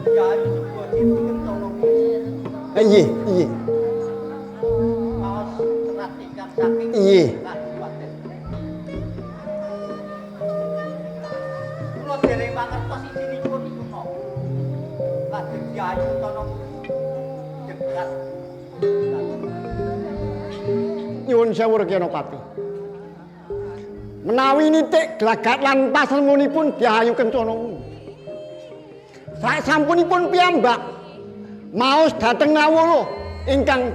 Dyah Ayu Subasiti Kencana Wungu. Inggih, inggih. Maos serat ingkang saking Inggih. Kadipaten. Kula dereng mangertos isinipun iku napa. Lajeng Dyah Ayu Kencana Wungu jegat. Nyuwun sewu Kyana Patih. Menawi nitik glagat lan pasemunipun Dyah Ayu Kencana Wungu. Sasampunipun piyambak maos dhateng Nawala ingkang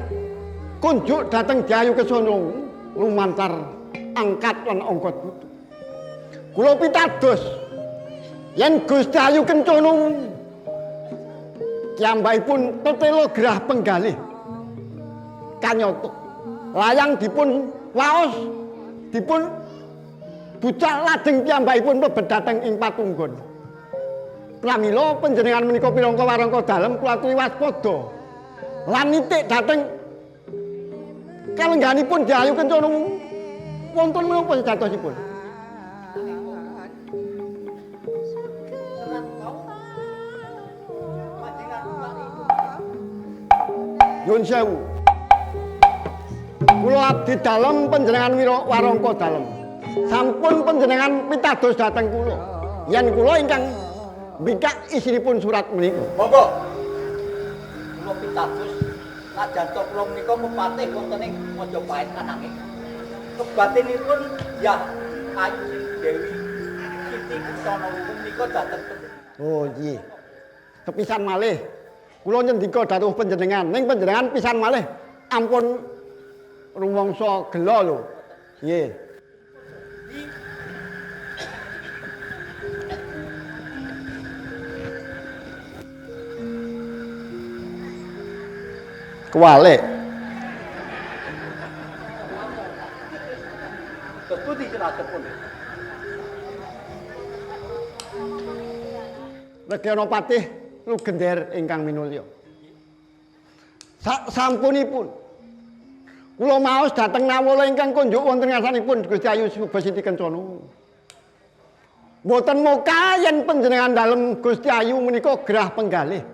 kunjuk dhateng Dyah Ayu Kencana Wungu lumantar angkat lan angkat buta. Kula pitados yen Gusti Ayu Kencana Wungu piyambakipun tetela gerah penggalih kanyata layang dipun waos dipun bucal lajeng piyambakipun mlebet dhateng ing patunggon. Pramila panjenengan menika pinangka warangka dalem kula aturi waspada lan nitik dhateng kalengganipun Dyah Ayu Kencana Wungu wonten menapa sejatosipun? Nyuwun sewu. Kula abdi dalem panjenengan warangka dalem. Sampun panjenengan pitados dhateng kula. Yen kula ingkang mbikak isinipun surat menika. Monggo. Kula pitados najan to kula menika mepatih wonten ing Majapahit ananging kebatinipun Dyah Ayu Dewi Siti Kencana menika dhateng panjenengan. Oh nggih. Sepisan malih kula nyendika dhateng panjenengan, ning panjenengan pisan malih ampun rumangsa gela lho. Nggih. Kuwalik. Terus pundi seratipun? Regana Patih Lugender ingkang minulya. Sak sampunipun kula maos dhateng nawala ingkang kunjuk wonten ngarsanipun Gusti Ayu Suba Siti Kencana. Mboten moka yen panjenengan dalem Gusti Ayu menika gerah penggalih.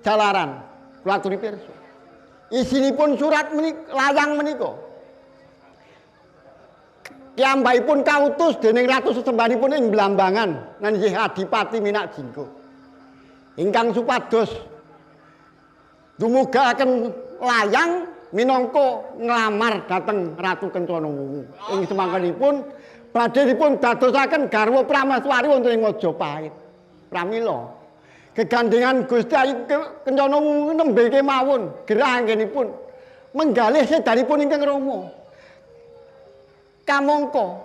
Jalaran kula aturi pirsa. Isinipun surat menika layang menika. Piyambakipun kautus dening ratu sesembahanipun ing Blambangan nan inggih Adipati Minak Jinggo. Ingkang supados dumugaaken layang minangka nglamar dhateng Ratu Kencana Wungu. Ing semangkenipun badhe dipun dadosaken garwa prameswari wonten ing Majapahit. Pramila gegandhengan Gusti Ayu Kencana Wungu nembe kemawon gerah anggenipun menggalih sedanipun ingkang rama. Kamangka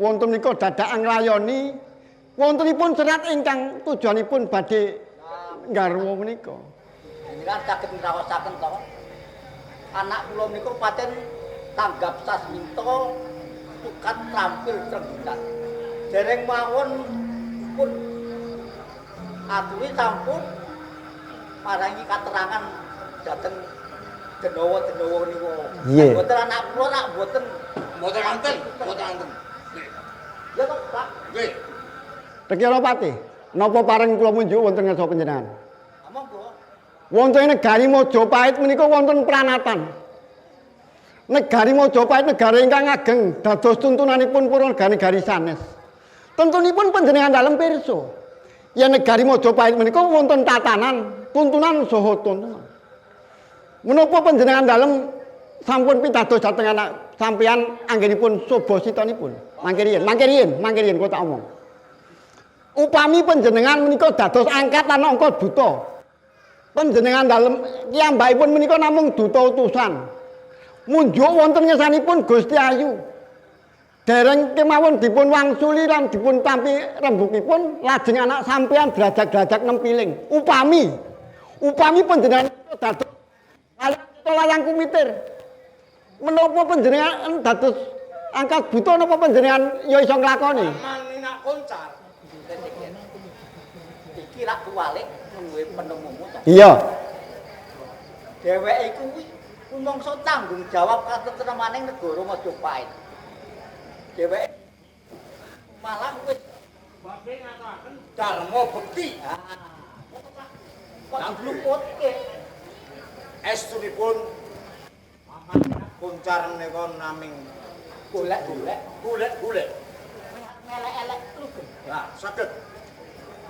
wonten menika dadakan nglayoni wontenipun serat ingkang tujuanipun badhe nggarwa menika. Jenengan saged ngraosaken to. Anak kula menika pancen tanggap sasminta tukat trampil trenggitan. Dereng mawon pun aturi sampun marangi katerangan dhateng denawa-denawa niku. Mboten anak kula nak mboten mboten wonten, mboten wonten. Ya to, Pak. Nggih. Rekya Patih, napa pareng kula munjuk wonten ngarsa panjenengan? Monggo. Wonten ing negari Majapahit menika wonten pranatan. Negari Majapahit negara ingkang ageng dados tuntunanipun para negari sanes. Tentunipun panjenengan dalem pirsa. Yen negari Majapahit menika wonten tatanan, tuntunan saha tuntunan. Menapa panjenengan dalem sampun pitados dhateng anak sampeyan anggenipun subasitanipun? Mangke riyin, mangke riyin, mangke riyin kula tak omong. Upami panjenengan menika dados angkat lan angka duta. Panjenengan dalem piyambakipun menika namung duta utusan. Munjuk wonten ngersanipun Gusti Ayu. Dereng kemawon dipun wangsuli lan dipun tampi rembugipun lajeng anak sampeyan drajak-drajak nempiling. Upami upami panjenengan dados layang kumitir. Menapa panjenengan dados angkat buta napa panjenengan ya iso nglakoni? Minak Koncar. Iki rak kuwalik duwe penemumu to. Iya. Dheweke kuwi rumangsa tanggung jawab katentremaning negara Majapahit. Dheweke malah wis badhe ngaturaken dharma bekti. Kok diluputke? Estunipun Paman Koncar menika naming golek-golek, golek-golek. Ngelek-elek lugen. Lah, saged.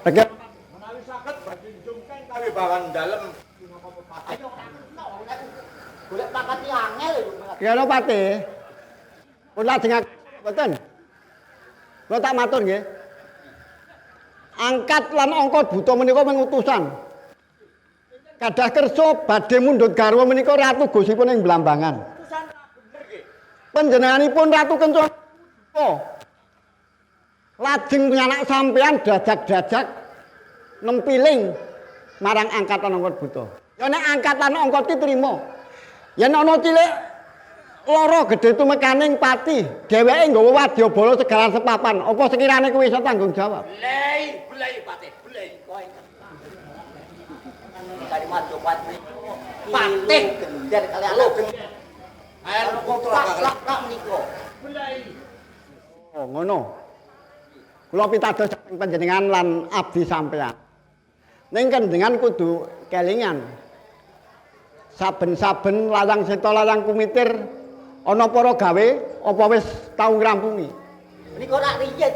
Saged. Menawi saged badhe njungken kawibawan dalem minangka pepatih. Ayo ora kena golek pangkat iki angel lho. Kira Patih. Pun lajeng mboten. Kula tak matur nggih. Angkat lan angka buta menika mengutusan. Kadah kersa badhe mundhut garwa menika Ratu Gusipun ing Blambangan. Utusan ra bener nggih. Panjenenganipun Ratu Kencana lajeng anak sampeyan drajak-drajak nempiling marang angkatan angka buta. Ya nek angkatan angka ki trima. Yen ana cilik lara gedhe tumekaning pati, dheweke nggawa wadyabala segalan sepapan. Apa sekirane kuwi iso tanggung jawab? Blei, blei Patih, blei. Dari Majapahit niku Patih gender kali anak gender. Ayo putra lak menika. Blei. Oh, ngono. Kula pitados dhateng panjenengan lan abdi sampeyan. Ning panjenengan kudu kelingan. Saben-saben layang seta layang kumitir ana para gawe apa wis tau ngrampungi? Menika rak riyin.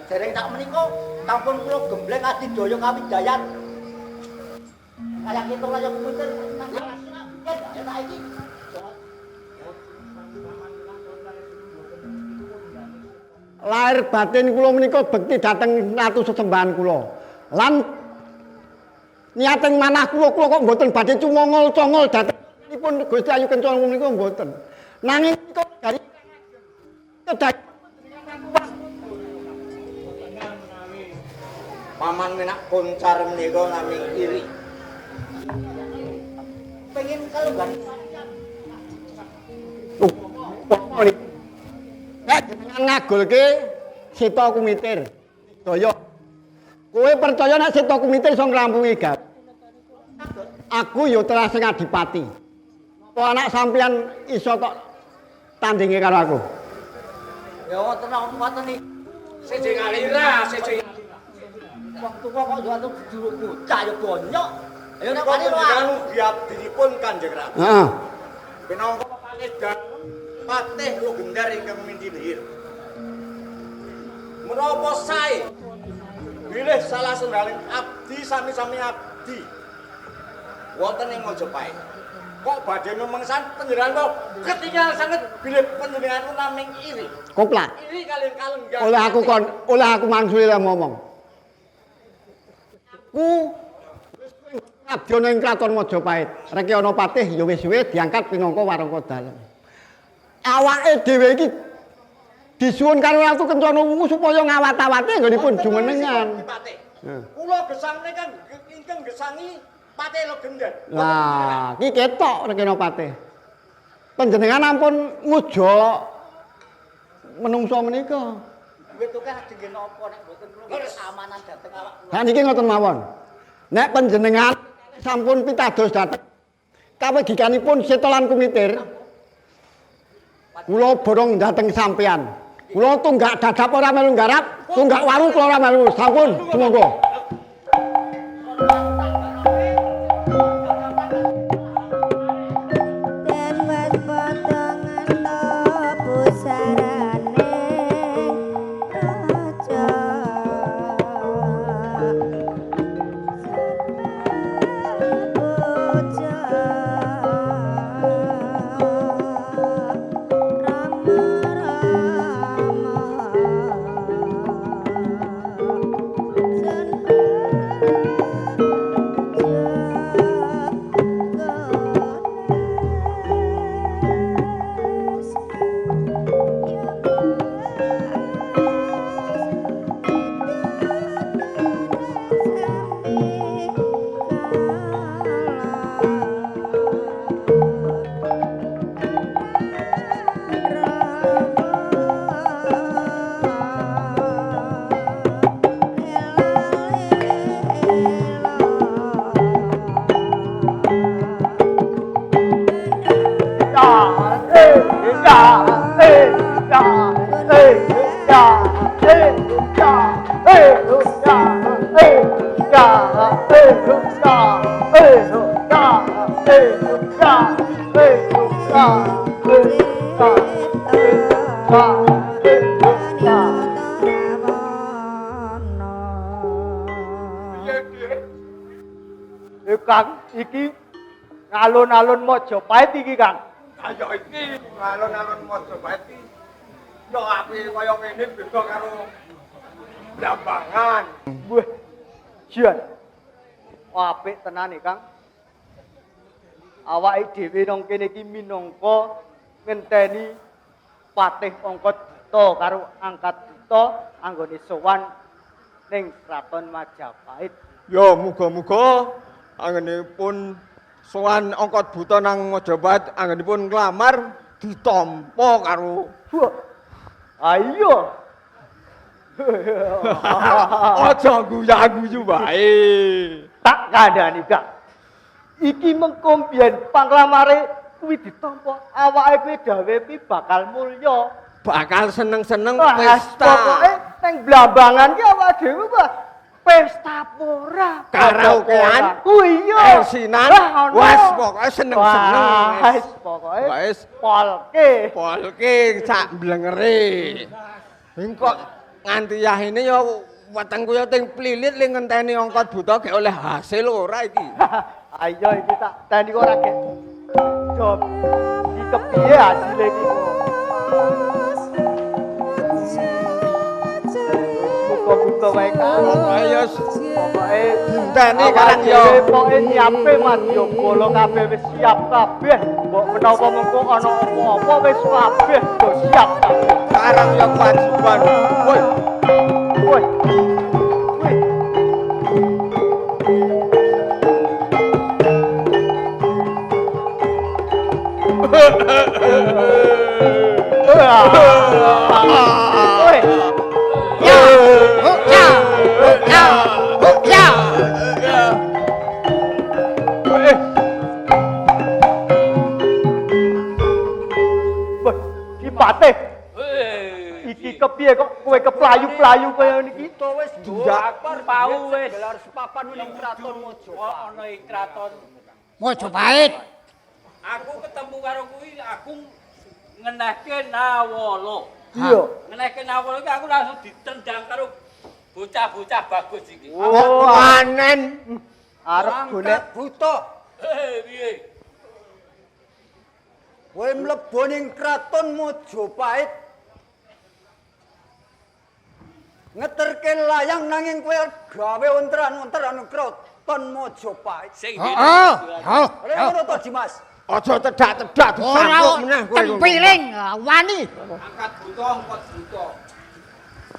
Dereng sak menika sampun kula gembleng adidaya kawijayan. Kaya kita layang kumitir nang saiki. Lahir batin kula menika bekti dhateng ratu sesembahan kula. Lan niating manah kula kula kok mboten badhe cumongol-congol dhatengipun Gusti Ayu Kencana menika mboten. Nanging menika dari kedah Paman Minak Kuncar menika naming iri. Pengen kalunggan. Nek jenengan ngagulke Seta Kumitir. Daya. Kowe percaya nek Seta Kumitir iso ngrampungi gawe. Aku ya telah sing adipati. Apa anak sampeyan iso tok tandinge karo aku? Ya wonten wonten iki. Siji ngalira, siji. Wong tuwa kok yo atuh juru bocah ya bonyok. Ayo nek wani Panjenengan ugi abdinipun Kanjeng Ratu. Heeh. Pinangka pepangih dalem Patih Logender ingkang mindhihir. Menapa sae bilih salah setunggaling abdi sami-sami abdi wonten ing Majapahit. Kok badhe memengsan panjenengan kok ketinggal sanget bilih panjenengan naming iri. Koplak. Iri kaliyan kalenggan. Oleh aku kon, oleh aku mangsuli lah ngomong. Ku abdi ana ing kraton Majapahit. Reki ana patih ya wis suwe diangkat pinangka warangka dalem. Awake dhewe iki disuwun karo Ratu Kencana Wungu supaya ngawat-awate anggenipun jumenengan. Kula gesang menika ingkang gesangi Patih Logender. Lah, iki ketok Rekena Patih. Panjenengan ampun nguja menungso menika. Duit akeh ajeng nggih napa nek mboten kula keamanan dhateng awak kula. Ha niki ngoten mawon. Nek panjenengan sampun pitados dhateng kawegikanipun Seta lan Kumitir, kula borong dhateng sampeyan. Kula tunggak dadap ora melu nggarap, tunggak waru kula ora melu. Sampun, sumangga. Kang, iki alun-alun Majapahit iki, Kang. Kaya iki alun-alun Majapahit iki. Yo apike kaya ngene beda karo Blambangan. Wah. Jan. Apik tenan iki, Kang. Awake dhewe nang kene iki minangka ngenteni Patih Angkat Buta karo Angkat Buta anggone sowan ning Kraton Majapahit. Ya muga-muga anggenipun sowan Angkat Buta nang Majapahit anggenipun nglamar ditampa karo. Ayo. Aja guyu-guyu wae. Tak kandhani, Kang. Iki mengko biyen panglamare kuwi ditampa, awake kuwi dhewe kuwi bakal mulya, bakal seneng-seneng pesta. Pokoke ning Blambangan ki awake dhewe wah Pesta pora. Karaokean. Oh iya. Elsinan. Wes pokoke seneng-seneng. Wes pokoke Wes polke. Polke sak mblengere. Ing kok nganti yahene ya wetengku ya ting plilit ling ngenteni angkat buta gek oleh hasil ora iki. Ayo iki tak teni ora gek. Job. Iki kepiye hasile iki kok. Muga-muga wae kan. Pokoke ya pokoke dinteni karang ya. Pokoke siape Mas yo bolo kabeh wis siap kabeh. Mbok menawa mengko ana apa-apa wis kabeh do siap kabeh. Karang ya kewajiban. Woi. Woi. Woi. Ya. Ya. Ya. Ya. Wah, iki patih. Iki kepiye kok kowe keplayu-playu kaya niki? Wis Ndak pau wis. Gelar sepapan ning kraton Mojopahit. Ana ing kraton Mojopahit. Aku ketemu karo kuwi aku ngenehke Nawala. Iya. Ngenehke Nawala iki aku langsung ditendang karo bocah-bocah bagus iki. Oh, panen. Arep golek buta. Eh, piye? Kowe mlebu ning kraton Mojopahit. Ngeterke layang nanging kowe gawe ontran-ontran kraton Mojopahit. Sing Heeh. Heeh. Ora ngono to, Dimas? Aja tedak-tedak Ora disambung meneh kowe. tempiling wani. Angkat buta, angkat buta.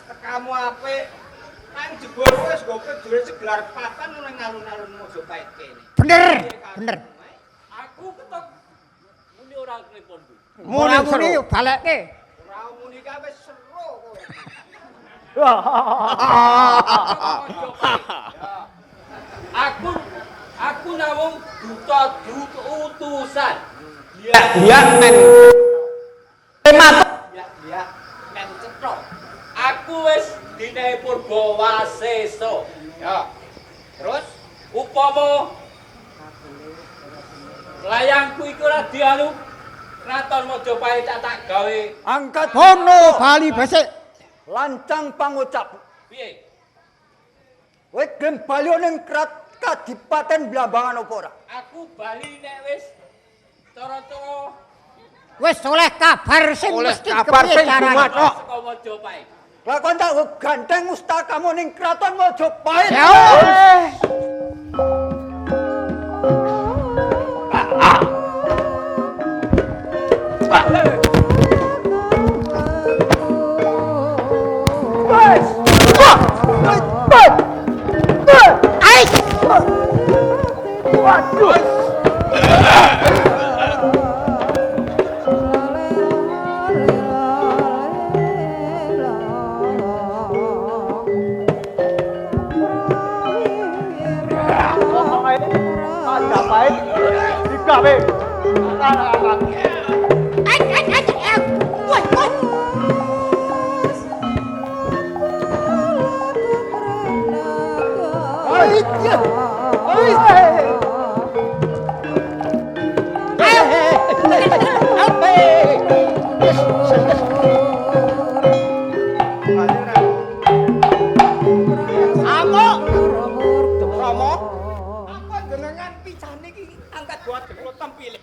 Tekamu apik. Nang jebul wis nggo prajurit segelar papan nang alun-alun Mojopahit kene. Bener, bener. Aku ketok muni ora klepon kuwi. Ora muni balekke. Ora muni ka wis seru kowe. Aku namung duta utusan. Iya, men. Ya, men cetha. Aku wis dinehi purba wasesa. Ya. Terus Upama layangku iku ora dianu Kraton Majapahit tak gawe Angkat Hono bali besik. Lancang pangucap. Piye? Kowe gelem bali ning Kadipaten Blambangan apa ora? Aku bali nek wis cara-cara Wis oleh kabar sing Oleh mesti kabar kepiye sing carane. gumathok. saka Majapahit. Lakon tak ganteng mustakamu ning kraton Mojopahit. Ya. Ai. Waduh. Pokoke Majapahit digawe. Ai ai ai. Woi woi. Amuk. Rama, apa jenengan picane iki angkat buat kula tempile.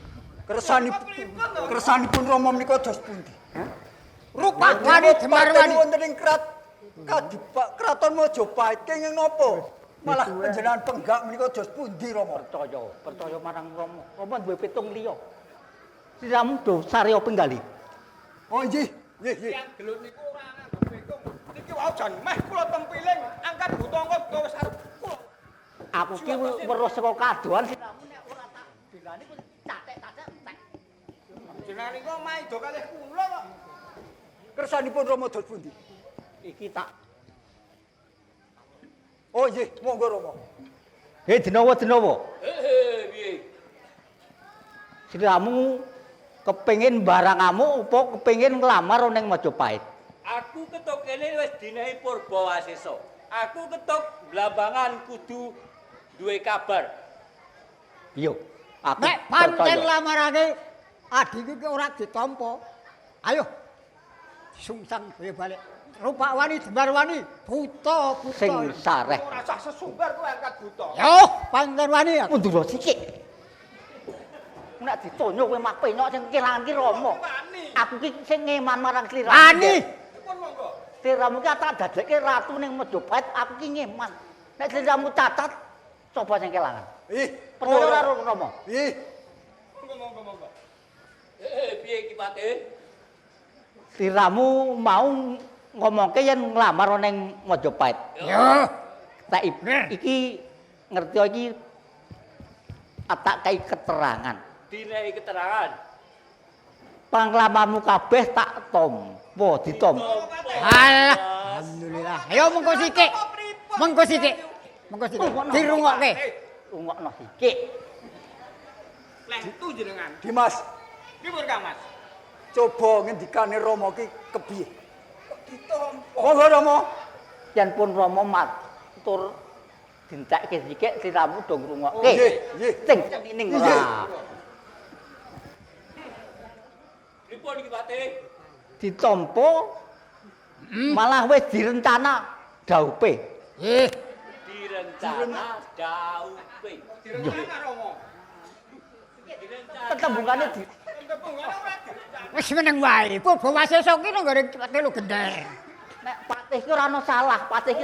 Kersanipun Rama menika dos pundi? Rupa wani Demar wani. Wonten ing Kraton Mojopahit kenging napa? Malah panjenengan penggak menika dos pundi Rama? Percaya, percaya marang Rama. Rama duwe pitung liya. Sliramu do sarya penggali. Oh nggih, nggih, nggih. Tiyang gelut niku ora nganggo pitung. Niki wau jan meh kula tempiling angkat buta angkat buta wis arep kula. Aku ki weruh saka kadohan sliramu nek ora tak belani ku catek-catek entek. Jenengan niku maido kalih kula kok. Kersanipun Rama dos pundi? Iki tak. Oh nggih, monggo Rama. Hei Denawa-denawa. Eh, piye? Sliramu kepengin barang amuk apa kepengin nglamar ning Majapahit? Aku ketok kene wis dinehi purba wasesa. Aku ketuk Blambangan kudu duwe kabar. Yo, aku Nek pancen lamarane adikku ki ora ditampa. Ayo. Sungsang dhewe balik. Rupak wani Demar wani, buta buta. Sing sareh. Ora usah sesumbar kowe angkat buta. Yo, pancen wani. Mundur sithik. Nek ditonyo kowe mah penyok sing kelangan ki Rama. Aku ki sing ngeman marang sliramu. Wani. Pun monggo. Sliramu ki tak dadekke ratu ning Majapahit, aku ki ngeman. Nek sliramu cacat, coba sing kelangan. Ih, percaya ora Rama? Ih. Monggo monggo monggo. Piye ki Patih? Sliramu mau ngomongke yen nglamar ning Majapahit. Ya. Tak iki ngerti iki tak kai keterangan. Dinehi keterangan. Panglamarmu kabeh tak tampa, ditampa. Alah, alhamdulillah. Ayo mengko sithik. Mengko sithik. Mengko sithik. Dirungokke. Rungokno sithik. Leh tu jenengan. Dimas, Pripun Kang Mas? Coba ngendikane Rama ki kepiye? Kok ditampa? Monggo Rama. Yen pun Rama matur dintekke sithik sliramu do ngrungokke. Nggih, nggih. Sing ning ora. Pripun iki Patih? Ditampa malah wis direncana daupe. Nggih. Direncana daupe. Direncana Rama. Tetembungane di Tetembungane ora direncana. Wis meneng wae. Padha wasesa ki nang nggone telu gender. Nek Patih ki ora ana salah, Patih ki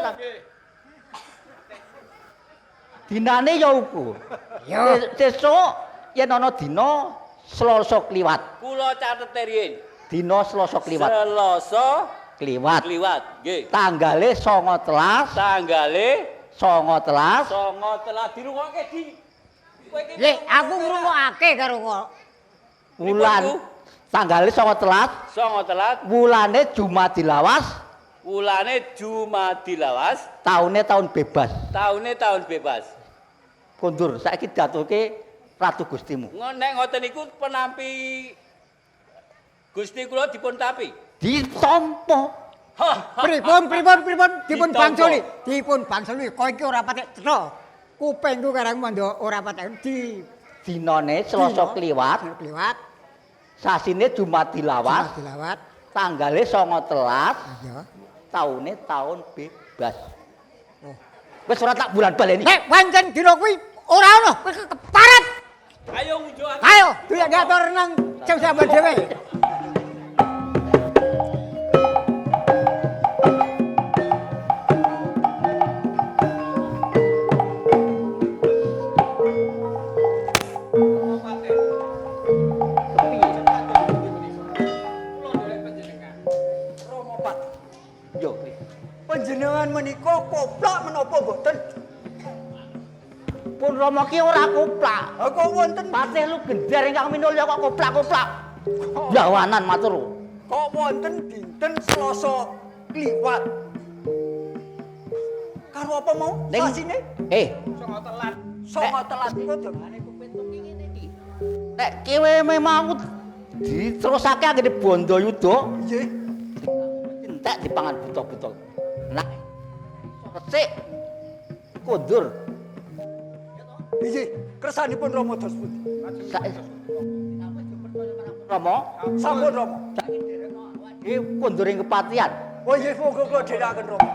dinane ya uku. Ya. Sesuk yen ana dina Selasa kliwat. Kula catet riyin. Dina Selasa kliwat. Selasa kliwat. Kliwat, nggih. Tanggale 19. Tanggale 19. 19 dirungokke di. Kowe iki Lek aku ngrungokake karo kok. Wulan tanggale 19. 19. Wulane Jumadilawas. Wulane Jumadilawas. Taune tahun bebas. Taune tahun bebas. Kondur saiki diatuke Ratu Gustimu. Nek ngoten niku penampi Gusti kula dipun tampi. Ditampa. Pripun pripun pripun dipun bangsuli, dipun bangsuli. Kowe iki ora patek cetha. Kupingku karang mando ora patek di dinane Selasa kliwat. Kliwat. Sasine Jumadilawas. Jumadilawas. Tanggale 19. Iya. Taune tahun bebas. Oh. Wis ora tak bulan baleni. Nek pancen dina kuwi ora ono, kowe keparat. Ayo unjuk. Ayo, duwe ngatur nang sampeyan dhewe. Panjenengan menika koplak menapa mboten? Pun Rama ki ora koplak. Ha kok wonten Patih lu gender ingkang minulya kok koplak-koplak. Jawanan matur. Kok wonten dinten Selasa kliwat. Karo apa mau? Sasine? 19. 19 iku dongane kuping ngene iki. Nek kowe memang diterusake anggene Bandayuda, nggih. Entek dipangan buta-buta. Nah, resik kondur. Nggih, kersanipun Rama dos pundi? Rama, sampun Rama. Nggih kondur ing kepatihan. Oh nggih, monggo kula dherekaken Rama.